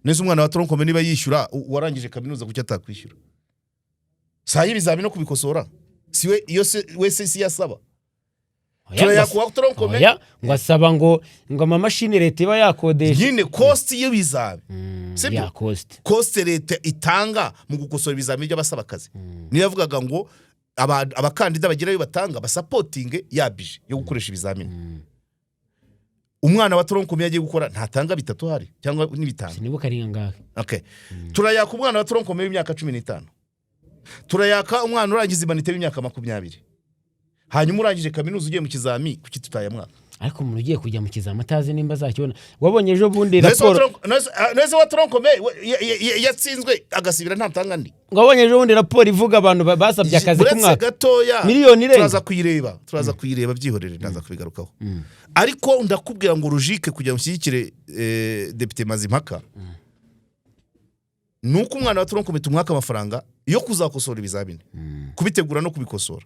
Nese umwana wa tronc commun niba yishyura, uwarangije kaminuza kuki atakwishyura? Saa y'ibizami no kubikosora si we iyo se wese si yasaba? Oya, Turayakuwa tronc commun. Oya, ngo asaba ngo amamashini leta iba yakodesha. Nyine cost y'ibizami, sibyo? Ya cost. Cost leta itanga mu gukosora ibizami by'abasaba akazi, niyo yavugaga ngo abakandida bagerayo batanga basupportinge ya budget yo gukoresha ibizamini. Umwana wa tronc commun yagiye gukora ntatanga bitatu hari cyangwa n'ibitanu? Sinibuka ari angahe. Okay. Turayaka umwana wa tronc commun w'imyaka 15, turayaka umwana urangiza humanité w'imyaka 20, hanyuma urangije kaminuza ugiye mu kizami kuki tutayamwaka? Ariko umuntu ugiye kujya mu kizami atazi nimba azakibona, wabonye ejo bundi Nese wa raporo nese wa tronc commun yatsinzwe agasibira ntatanga andi? Ngo wabonye ejo bundi raporo ivuga abantu basabye akazi Uretse k'umwaka gatoya. Miliyoni irenga. Turaza kuyireba, byihorere, ndaza kubigarukaho. Ariko ndakubwira ngo logique kugira ngo ushyigikire depite Mazimpaka ni uko umwana wa tronc commun tumwaka amafaranga yo kuzakosora ibizamini, kubitegura no kubikosora,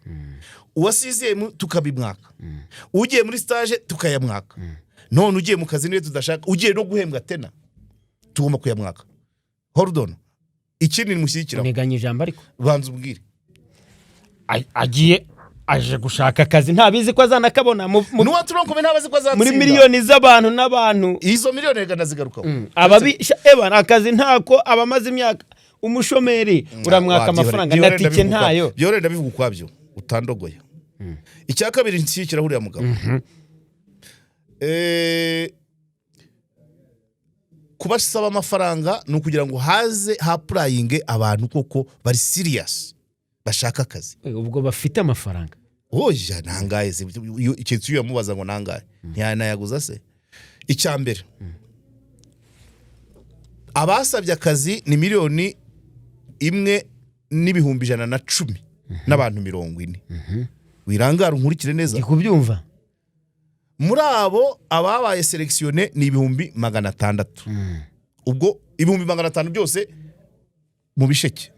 uwa sixième tukabimwaka, ugiye muri stage tukayamwaka, none ugiye mu kazi niwe tudashaka, ugiye no guhembwa tena tugomba kuyamwaka. Hold on, ikindi nimushyigikiraho. Nteganya ijambo ariko. Banza umbwire. Agiye Aje gushaka akazi, ntabizi ko azanakabona N'uwa tronc commun ntabazi ko azatsinda. Muri miliyoni z'abantu n'abantu. Izo miliyoni reka ndazigarukaho. Ababi eba akazi ntako, abamaze imyaka umushomeri uramwaka amafaranga na tike ntayo. Byihorere, ndabivuga ukwabyo, utandogoya. Icya kabiri nshyigikira uriya mugabo, kubasaba amafaranga ni ukugira ngo haze ha-applyinge abantu koko bari serious bashaka akazi. Ubwo bafite amafaranga. Oya, nangahe se? Keretse iyo yamubaza ngo nangahe, ntiyanayaguza se? Icya mbere, abasabye akazi ni 1,110,000 n'abantu 40. Wirangara, unkurikire neza. Ndi kubyumva. Muri abo, ababaye sélectionné ni 600,000. Ubwo 500,000 byose mu bisheke,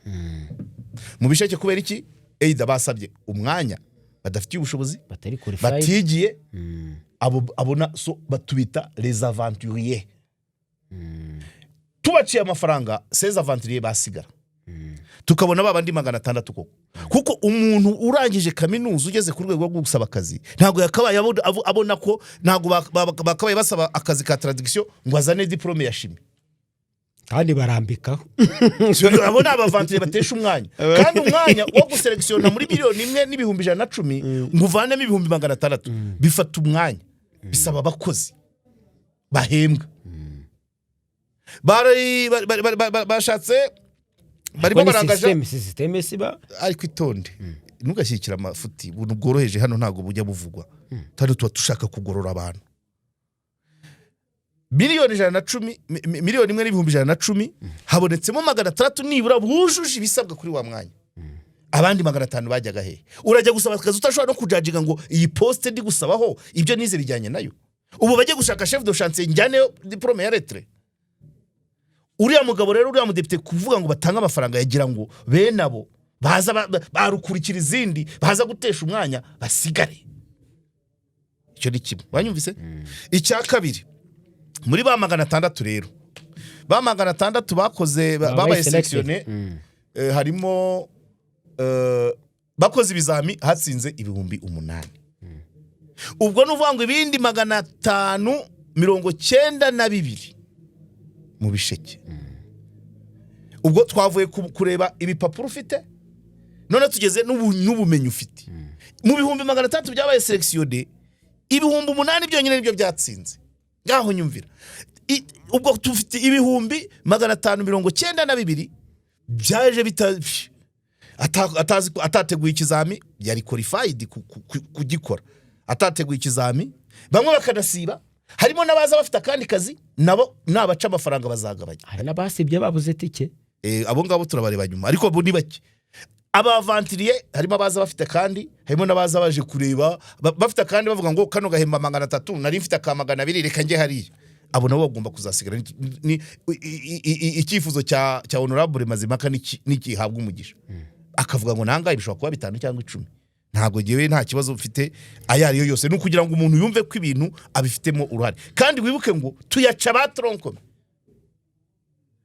mu bisheke. Kubera iki? Either basabye umwanya badafitiye ubushobozi, batari qualified, batigiye. Abo abona so batubita les aventuriers. Tubaciye amafaranga, ces aventuriers basigara, tukabona ba bandi 600 koko. Kuko umuntu urangije kaminuza ugeze ku rwego rwo gusaba akazi ntabwo yakabaye abona ko ntabwo bakabaye basaba akazi ka traduction ngo azane diplôme ya chimie. Kandi barambikaho. Abo ni abavanturiers batesha umwanya. Kandi umwanya wo guselectionna muri 1,110,000 ngo uvanemo 600,000 bifata umwanya, bisaba abakozi bahembwa. Bari bashatse barimo barangaje. Système siba. Ariko itonde, ntugashyigikire amafuti. Ubuntu bworoheje hano ntabwo bujya buvugwa. Hano tuba dushaka kugorora abantu. 1,110,000,000, 1,110,000, habonetsemo 600 nibura bujuje ibisabwa kuri wa mwanya. Abandi 500 bajyaga hehe? Urajya gusaba akazi utashobora no kujudginga ngo iyi poste ndi gusabaho ibyo nize bijyanye nayo. Ubu bajye gushaka chef de chantier, njyaneyo diplôme ya lettres. Uriya mugabo rero, uriya mudepite, kuvuga ngo batange amafaranga, yagira ngo bene abo baza barukurikira izindi, baza gutesha umwanya, basigare. Icyo ni kimwe, wanyumvise? Icya kabiri, muri ba 600 rero, ba 600 bakoze babaye sélectionné, harimo bakoze ibizami, hatsinze 8,000. Ubwo ni ukuvuga ngo ibindi 592 mu bisheke. Ubwo twavuye kureba ibipapuro ufite, none tugeze n'ubumenyi ufite. Mu 600,000 byabaye sélectionné, 8,000 byonyine nibyo byatsinze. Ngaho nyumvira. Ubwo dufite 592,000 byaje bita atazi atateguye ikizami, yari qualified kugikora, atateguye ikizami. Bamwe bakanasiba, harimo n'abaza bafite akandi kazi, nabo nabaca amafaranga bazagabanya. Hari n'abasibye babuze tike. Abo ngabo turabareba nyuma, ariko bo ni bake. Abavantiriye harimo abaza bafite kandi harimo n'abaza baje kureba bafite akandi, bavuga ngo kano gahemba 300, nari mfite aka 200, reka njye hariya. Abo nabo bagomba kuzasigara. Ni icyifuzo cya honorable Mazimaka nikihabwa umugisha, akavuga ngo nangahe, bishobora kuba 5 cyangwa 10. Ntabwo ngewe nta kibazo mfite ayo ariyo yose, ni ukugira ngo umuntu yumve ko ibintu abifitemo uruhare. Kandi wibuke ngo tuyaca ba tronc commun,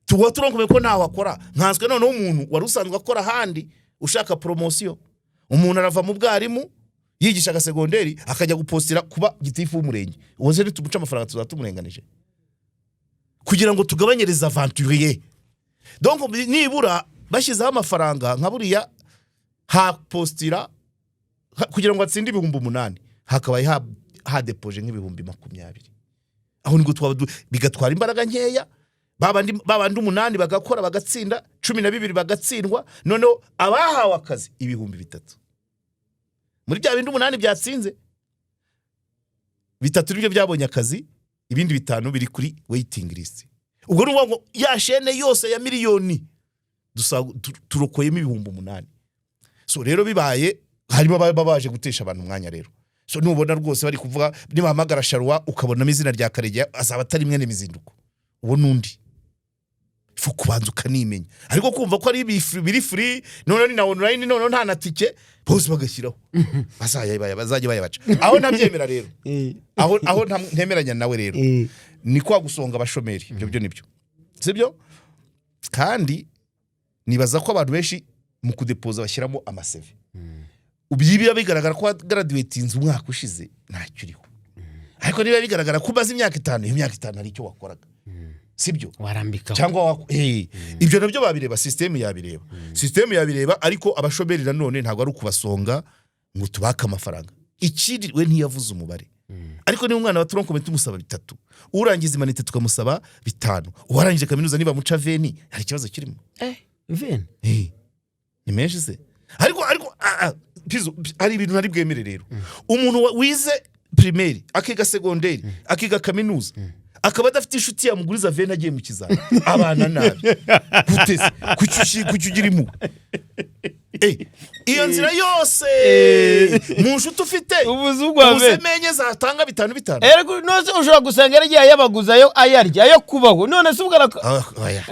tuba tronc commun ko ntawe akora, nkanswe noneho umuntu wari usanzwe akora ahandi ushaka promotion. Umuntu arava mu bwarimu yigisha agasegonderi, akajya gupostira kuba gitifu w'umurenge. Uwo se nitumuca amafaranga tuzaba tumurenganije? Kugira ngo tugabanyirize aventurier. Donc nibura bashyizeho amafaranga nka buriya, hapostira kugira ngo atsinde 8,000, hakabaye hadepoje nk'20,000. Aho nibwo twaba bigatwara imbaraga nkeya. Babandi 8 bagakora bagatsinda, 12 bagatsindwa, noneho abahawe akazi 3,000 muri bya bindi 8 byatsinze, 3 nibyo byabonye akazi, ibindi 5 biri kuri waiting list. Ubwo ni ukuvuga ngo ya chaîne yose ya miliyoni turokoyemo 8,000. So rero bibaye harimo ababa baje gutesha abantu umwanya rero. So nubona rwose bari kuvuga, nibahamagara Sharuwa ukabonamo izina rya Karegeya, azaba atari mwene Mizinduko, uwo n'undi ifu kubanza ukanimenya. Ariko kumva ko ari biri free, noneho ni na online, noneho nta na tike, bose bagashyiraho, bazajya bayabaca, aho ntabyemera rero. Aho ntemeranya nawe rero ni kwa gusonga abashomeri. Ibyo byo nibyo, sibyo? Kandi nibaza ko abantu benshi mu kudepoza bashyiramo amaCV. Biba bigaragara ko wagraduatinze umwaka ushize, ntacyo uriho. Ariko niba bigaragara ko umaze imyaka 5, iyo myaka 5 hari icyo wakoraga, sibyo? Warambikaho. Cyangwa ibyo nabyo babireba, sisitemu yabireba, sisitemu yabireba. Ariko abashomeri nanone ntabwo ari ukubasonga ngo tubake amafaranga. Ikindi, we ntiyavuze umubare, ariko niba umwana wa tronc commun tumusaba bitatu, urangiza humanités tukamusaba 5, uwarangije kaminuza niba muca 20, hari ikibazo kirimo? 20. Ni menshi se? Ariko Pizo, hari ibintu ntari bwemere rero. Umuntu wize primaire, akiga secondaire, akiga kaminuza, akaba adafite inshuti yamuguriza 20 agiye mu kizami, abana nabi gute se? Kuki ugira impuhwe? Iyo nzira yose mu nshuti ufite, ubuze ugwa ubuze 20. Menye zatanga bitanu bitanu. Erega nose ushobora gusanga yaragiye ayabaguza, ayo ayarya, ayo kubaho. None se ubwo Ah, oya.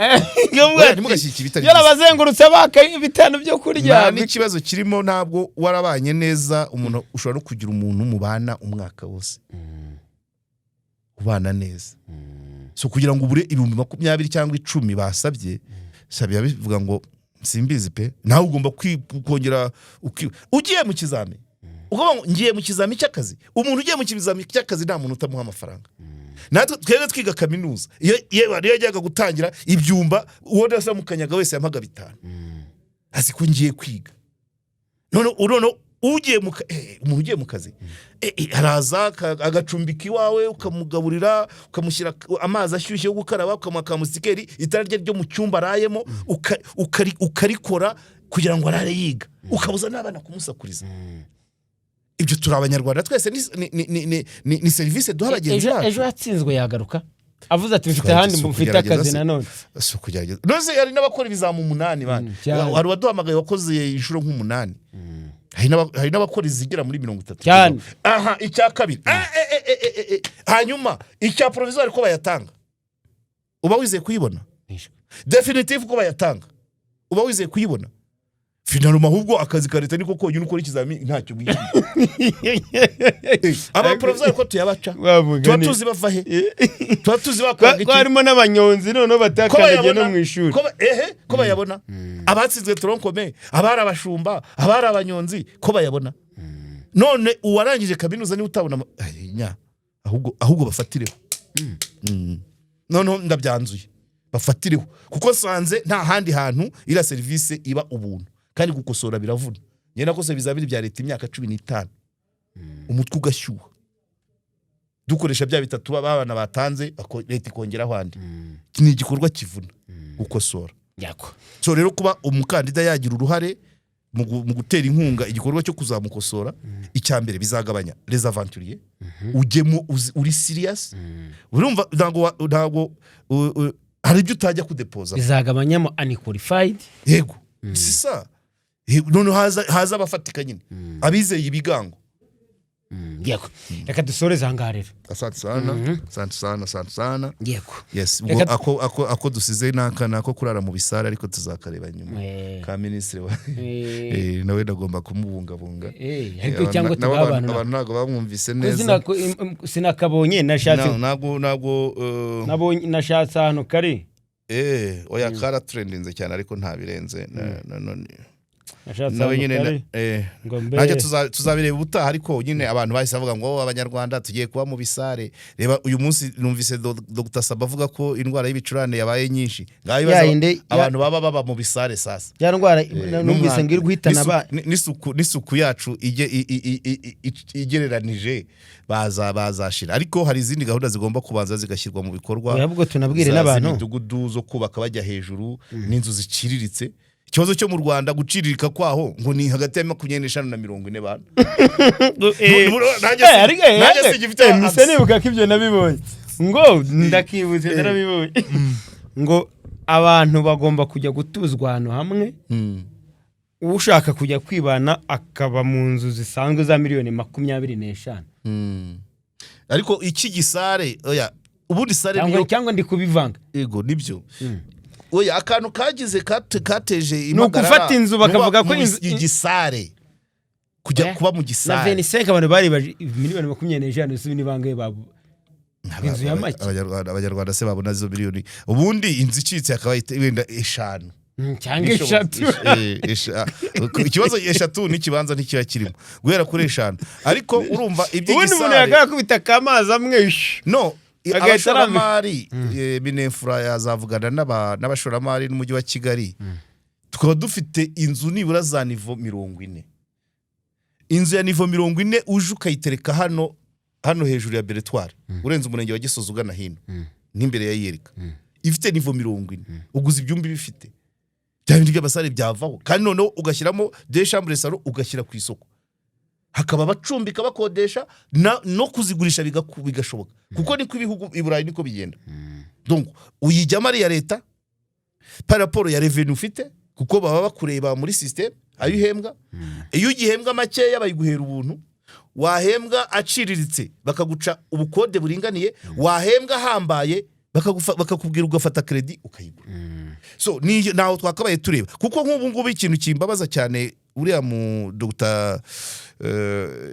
Nkavuga Oya, ati, ntimugashyigikire ibitari byiza. Yarabazengurutse baka bitanu byo kurya. Nta n'ikibazo kirimo. Ntabwo warabanye neza, umuntu ushobora no kugira umuntu mubana umwaka wose, ubana neza. So kugira ngo ubure 20,000 cyangwa 10 basabye, sabiya bivuga ngo simbizi pe. Nawe ugomba kongera ugiye mu kizami, ukavuga ngo ngiye mu kizami cy'akazi. Umuntu ugiye mu kizami cy'akazi, nta muntu utamuha amafaranga. Natwe twebwe twiga kaminuza, iyo yajyaga gutangira ibyumba, uwo nasamukanyaga wese yampaga 5, azi ko ngiye kwiga. None ugiye mu umuntu ugiye mu kazi, araza agacumbika iwawe, ukamugaburira, ukamushyira amazi ashyushye yo gukaraba, ukamuha ka moustiquaire, itara rye ryo mu cyumba arayemo ukarikora kugira ngo arare yiga, ukabuza n'abana kumusakuriza. Ibyo turi Abanyarwanda twese, ni serivisi duha bagenzi Ejo bacu. Ejo yatsinzwe yagaruka avuze ati mfite Si ahandi mfite ukugerageza akazi se. nanone. Si ukugerageza. None hari n'abakora ibizamu umunani bana. Cyane. Hari uwaduhamagaye wakoze inshuro nk'umunani. Hari n'abakora izigera muri 30. Cyane. Aha, icya kabiri. Hanyuma icya provisoire ko bayatanga, uba wizeye kuyibona? Définitive ko bayatanga, uba wizeye kuyibona? Finalement ahubwo akazi ka leta niko konyine ukora ikizamini ntacyo wishyuye. Aba provisoire ko tuyabaca, tuba tuzi bava he? Tuba tuzi bakoraga ko iki? Harimo n'abanyonzi noneho Ko batakandagiye no bayabona, mu ishuri. Ko bayabona, abatsinzwe tronc commun, abari abashumba, abari abanyonzi, ko bayabona, none uwarangije kaminuza niba utabona ay, nya ahubwo bafatireho. Noneho ndabyanzuye, bafatireho, kuko nsanze nta handi hantu iriya serivisi iba ubuntu, kandi gukosora biravuna. Njye nakoze ibizamini bya leta imyaka 15, umutwe ugashyuha, dukoresha bya bitatu abana batanze, leta ikongeraho andi. Ni igikorwa kivuna gukosora. Yako. So rero kuba umukandida yagira uruhare mu gutera inkunga igikorwa cyo kuzamukosora, icya mbere bizagabanya les aventuriers. Ujyemo uri serious. Urumva ntabwo hari ibyo utajya kudepoza. Bizagabanyamo unqualified. Yego, si sa. Noneho haza abafatika nyine, abizeye ibigango. Yego, reka dusoreze aha ngaha rero. Asante sana, asante sana, asante sana. Yego. Yes, ubwo ako dusize naka nako kurara mu bisare, ariko tuzakareba nyuma, ka minisitiri wa nawe ndagomba kumubungabunga. Ariko cyangwa nabo tugaha abantu abantu ntabwo bamwumvise ko neza. Sinakabonye, nashatse. No, ntabwo Nabonye, nashatse ahantu kari. Oya, karatrendinze cyane, ariko nta birenze. Nashatse Nawe ahantu nyine kari ngo mbe nacyo tuzabireba ubutaha. Ariko nyine abantu bahise bavuga ngo: "Oh, Abanyarwanda tugiye kuba mu bisare." Reba uyu munsi numvise Dr Saba avuga ko indwara y'ibicurane yabaye nyinshi. Ngaho ibibazo, Ya yindi abantu baba baba mu bisare sasa. Ya ndwara numvise ngo iri guhitana N'isuku yacu igereranije bazashira, ariko hari izindi gahunda zigomba kubanza zigashyirwa mu bikorwa. Ahubwo tunabwire n'abantu. Z'imidugudu zo kubaka bajya hejuru n'inzu ziciriritse. Ikibazo cyo mu Rwanda, guciririka kwaho ngo ni hagati ya 25 na 40 bantu. Nanjye singifite Mise nibuka ko ibyo nabibonye, ngo ndakibutse, narabibonye ngo abantu bagomba kujya gutuzwa ahantu hamwe, ushaka kujya kwibana akaba mu nzu zisanzwe za miliyoni 25. Ariko iki gisare, oya, ubundi sare Cyangwa niyo cyangwa ndi kubivanga. Yego, nibyo. Oya, akantu kagize kateje Ni impagarara. ugufata inzu bakavuga ko Nuba mu igisare kujya kuba mu Na gisare. 25 abantu bari miliyoni 25, si ni bangahe babu inzu ya make? Abanyarwanda se babona izo miliyoni? Ubundi inzu icitse akaba wenda 5. Cyangwa 3. Ikibazo 3 n'ikibanza ntikiba kirimo, guhera kuri 5, ariko urumva Ubundi umuntu iby'igisare yakakubita akamazi amwe shh. No, Agahita abashoramari, MININFRA yazavugana n'abashoramari n'umujyi wa Kigali, tukaba dufite inzu nibura za niveau 40. Inzu ya niveau 40 uje ukayitereka hano hejuru ya Beretwari, urenze umurenge wa Gisozi ugana hino, nk'imbere ya Yerika, ifite niveau 40, uguze ibyumba bifite bya bindi by'amasare byavaho, kandi noneho ugashyiramo deux chambres, salon, ugashyira ku isoko, hakaba abacumbika bakodesha, no kuzigurisha bigashoboka, kuko niko ibihugu i Burayi niko bigenda. Donc uyijyamo ari iya leta par rapport ya revenu ufite, kuko baba bakureba muri système ayo uhembwa. Iyo ugihembwa makeya bayiguhera ubuntu, wahembwa aciriritse bakaguca ubukode buringaniye, wahembwa ahambaye bakakubwira ugafata crédit ukayigura. So naho twakabaye tureba, kuko nk'ubu ngubu ikintu kimbabaza cyane, uriya mu Dr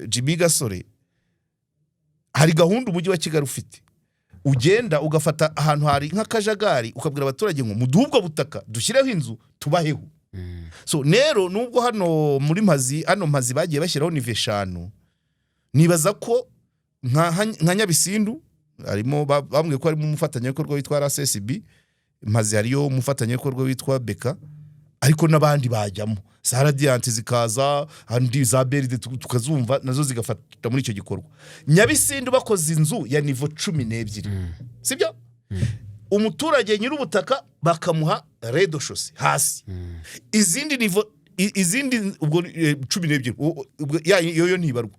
Jimmy Gasore, hari gahunda umujyi wa Kigali ufite, ugenda ugafata ahantu hari nk'akajagari, ukabwira abaturage ngo muduhe ubwo butaka dushyireho inzu tubaheho. So rero nubwo hano muri Mpazi, hano Mpazi bagiye bashyiraho niveau 5, nibaza ko nka Nyabisindu harimo bambwiye ko harimo umufatanyabikorwa witwa RSSB, Mpazi hariyo umufatanyabikorwa witwa Beka, ariko n'abandi bajyamo, za Radiant zikaza, andi za BRD tukazumva nazo zigafata muri icyo gikorwa. Nyabisindu bakoze inzu ya niveau 12, sibyo? Umuturage nyir'ubutaka bakamuha rez-de-chaussée hasi, izindi niveau izindi ubwo 12, ubwo yo yo ntibarwa,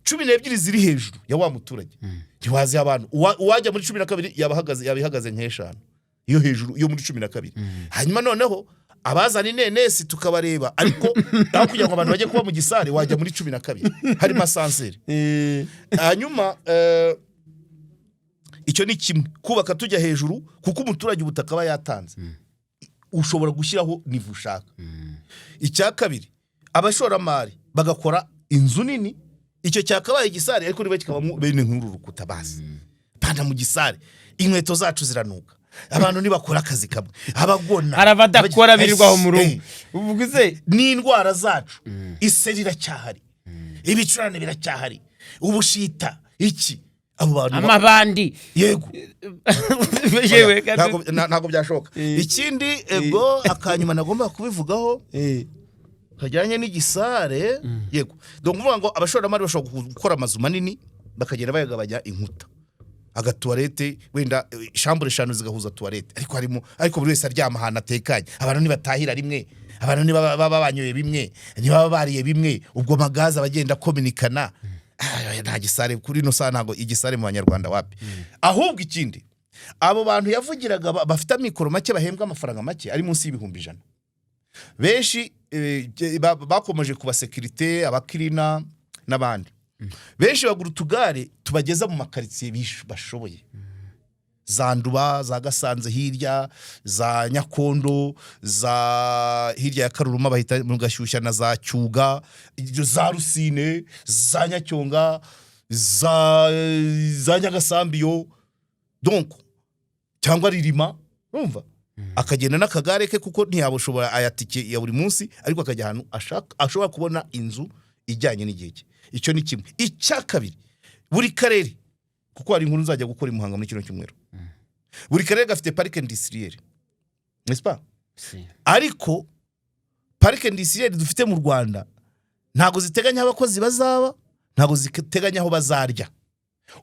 12 ziri hejuru ya wa muturage ntiwaziha abantu. Uwajya muri 12 yaba ihagaze nk'eshanu yo hejuru yo muri 12. Hanyuma noneho abazana inenesi tukabareba, ariko aho kugira ngo abantu bajye kuba mu gisare, wajya muri 12 harimo ascenseur. Hanyuma icyo ni kimwe, kubaka tujya hejuru, kuko umuturage ubutaka aba yatanze, ushobora gushyiraho niveau ushaka. Icya kabiri, abashoramari bagakora inzu nini, icyo cyakabaye igisare ariko niba kikabamo bene nk'uru rukuta basi, panda mu gisare, inkweto zacu ziranuka, abantu ntibakora akazi kamwe, abagona Hari abadakora birirwa aho mu rugo. Uvuga se N'indwara zacu, iseri iracyahari, ibicurane biracyahari, ubushita, iki, abo bantu Amabandi. Yego. Yewe. Ntabwo byashoboka. Ikindi ego akanyuma nagomba kubivugaho kajyanye n'igisare, yego, donc ukuvuga ngo abashoramari bashobora gukora amazu manini bakagenda bayagabanya inkuta, agatuwarete wenda chambre 5 zigahuza toilette, ariko harimo, ariko buri wese aryama ahantu atekanye. Abantu ntibatahira rimwe, abantu ntibaba baba banyoye bimwe, ntibaba bariye bimwe, ubwo magaze abagenda akominikana. Ah, nta gisare kuri ino saha, ntabwo igisare mu Banyarwanda wapi. Ahubwo ikindi, abo bantu yavugiraga bafite amikoro make, bahembwa amafaranga make ari munsi y'100,000, benshi bakomeje ku basekirite, abakirina n'abandi benshi bagura utugare tubageza mu makaritsiye bashoboye, za Nduba, za Gasanze hirya, za Nyakondo, za hirya ya Karuruma bahita mu Gashyushya, na za Cyuga, za Rusine, za Nyacyonga, za Nyagasambiyo, donc cyangwa Ririma, urumva akagenda n'akagare ke, kuko ntiyabushobora aya tike ya buri munsi, ariko akajya ahantu ashaka ashobora kubona inzu ijyanye n'igihe cye. Icyo ni kimwe. Icya kabiri, buri karere, kuko hari inkuru nzajya gukora i Muhanga muri kino cyumweru, buri karere gafite parc industriel, n'est-ce pas? Si. Ariko parc industriel dufite mu Rwanda ntabwo ziteganya aho abakozi bazaba, ntabwo ziteganya aho bazarya.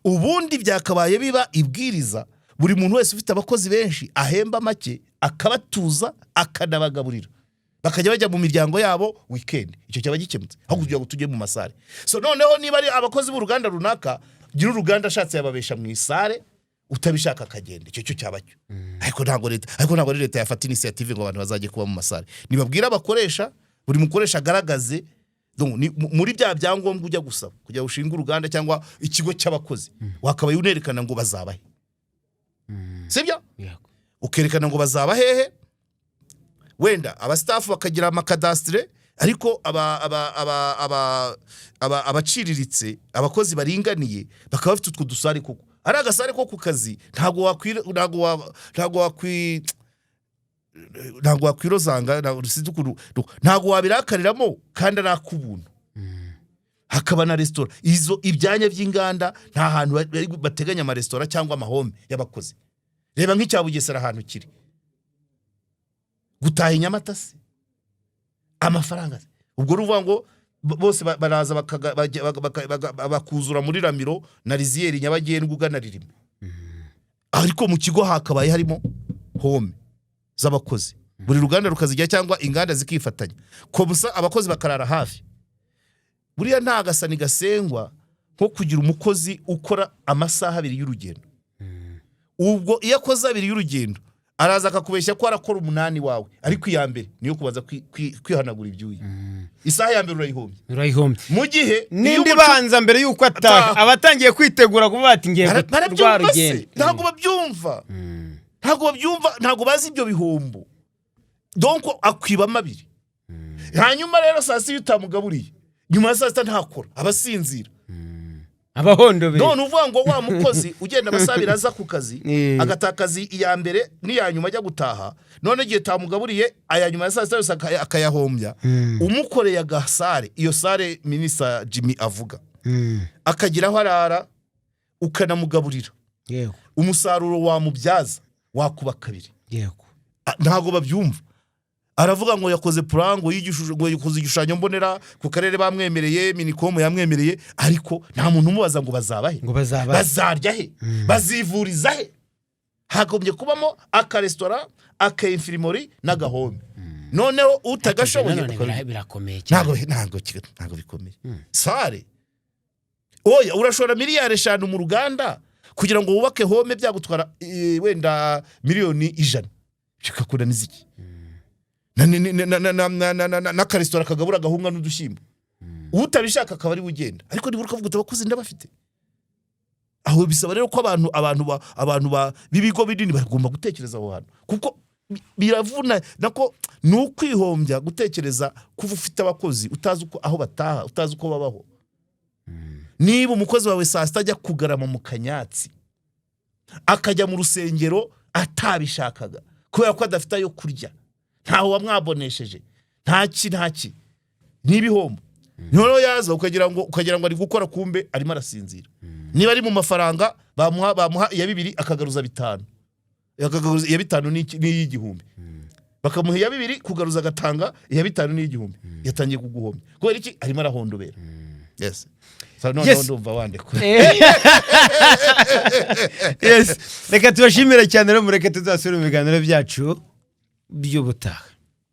Ubundi byakabaye biba ibwiriza, buri muntu wese ufite abakozi benshi ahemba make akabatuza, akanabagaburira, bakajya bajya mu miryango yabo weekend. Icyo cyaba gikemutse aho kugira ngo tujye mu masare. So noneho niba ari abakozi b'uruganda runaka, gira uruganda ashatse yababesha mu isare, utabishaka akagenda. Icyo cyo cyaba cyo, ariko ntabwo ari leta yafata initiative ngo abantu bazajye kuba mu masare. Nibabwira abakoresha, buri mukoresha agaragaze. Donc, muri bya byangombwa ujya gusaba kugira ngo ushinge uruganda cyangwa ikigo cy'abakozi, wakabaye unerekana ngo bazabahe, sibyo? Yego. Ukerekana ngo bazaba hehe, wenda abasitafu bakagira amakadasitire, ariko abaciriritse, abakozi baringaniye bakaba bafite utwo dusare, koko ari agasare ko ku kazi, ntabwo wakwira, ntabwo wakwi Ntabwo wakwirozanga, sinzi ukuntu, ntabwo wabirakariramo kandi ari ak'ubuntu. Hakaba na resitora, izo ibyanya by'inganda nta hantu bateganya amaresitora cyangwa amahome y'abakozi. Reba nk'icya Bugesera ahantu kiri, gutaha i Nyamata se amafaranga se? Ubwo ruvuga ngo bose baraza bakuzura muri Ramiro na Riziyeri nyabagendwa ugana Ririma, ariko mu kigo hakabaye harimo home z'abakozi, buri ruganda rukazijya cyangwa inganda zikifatanya kobusa, abakozi bakarara hafi. Buriya nta gasani gasengwa nko kugira umukozi ukora amasaha 2 y'urugendo. Ubwo iyo akoze 2 y'urugendo, araza akakubeshya ko arakora 8 wawe, ariko iya mbere niyo kubanza kwihanagura ibyuya. Isaha ya mbere urayihombye. Urayihombye. Mu gihe iyo N'indi banza mbere y'uko ataha, Ataha. aba atangiye kwitegura kuvuga ati ngiye rwa Barabyumva se? rugendo. Ntabwo babyumva, ntabwo babyumva, ntabwo bazi ibyo bihombo. Donc akwibamo abiri. Hanyuma rero saa sita iyo utamugaburiye, nyuma ya saa sita ntakora, aba asinzira. Abahondobeye. None uvuga ngo wa mukozi ugenda amasaha 2 aza ku kazi, agatakaza iya mbere n'iya nyuma ajya gutaha, none igihe utamugaburiye aya nyuma ya saa sita yose akayahombya. Umukoreye agasare, iyo sare Minisita Jimmy avuga, akagira aho arara, ukanamugaburira, umusaruro wamubyaza wakuba kabiri. Ntabwo babyumva. Aravuga ngo yakoze plan, ngo ngo yakoze igishushanyo mbonera ku karere bamwemereye, MINICOM yamwemereye, ariko nta muntu umubaza ngo bazaba he? Ngo bazaba Bazarya he? Bazivuriza he? Hagombye kubamo akaresitora, aka infirmerie n'agahome. Noneho utagashoboye Nanone birakomeye cyane. Ntabwo bikomeye. Sare, oya, urashora miliyari 5 mu ruganda kugira ngo wubake home, byagutwara wenda miliyoni 100, bikakunaniza iki? N'akaresitora kagabura agahunga n'udushyimbo, utabishaka akaba ari we ugenda, ariko nibura ukavuga uti abakozi ndabafite aho. Bisaba rero ko abantu b'ibigo binini bagomba gutekereza aho hantu, kuko biravuna, nako ni ukwihombya gutekereza kuba ufite abakozi utazi uko aho bataha, utazi uko babaho. Niba umukozi wawe saa sita ajya kugarama mu kanyatsi, akajya mu rusengero atabishakaga kubera ko adafite ayo kurya, ntaho wamwabonesheje, ntaki ntaki, n'ibihombo. Noneho yaza ukagira ngo ari gukora, kumbe arimo arasinzira. Niba ari mu mafaranga, bamuha iya 2 akagaruza 5, akagaruza iya 5 n'iy'igihumbi, bakamuha iya 2 kugaruza, agatanga iya 5 n'iy'igihumbi. Yatangiye kuguhombya kubera iki? Arimo arahondobera. Yes. So, noneho ndumva wandekura. Yes, reka tubashimire cyane rero, mureke tuzasubire mu biganiro byacu by'ubutaha.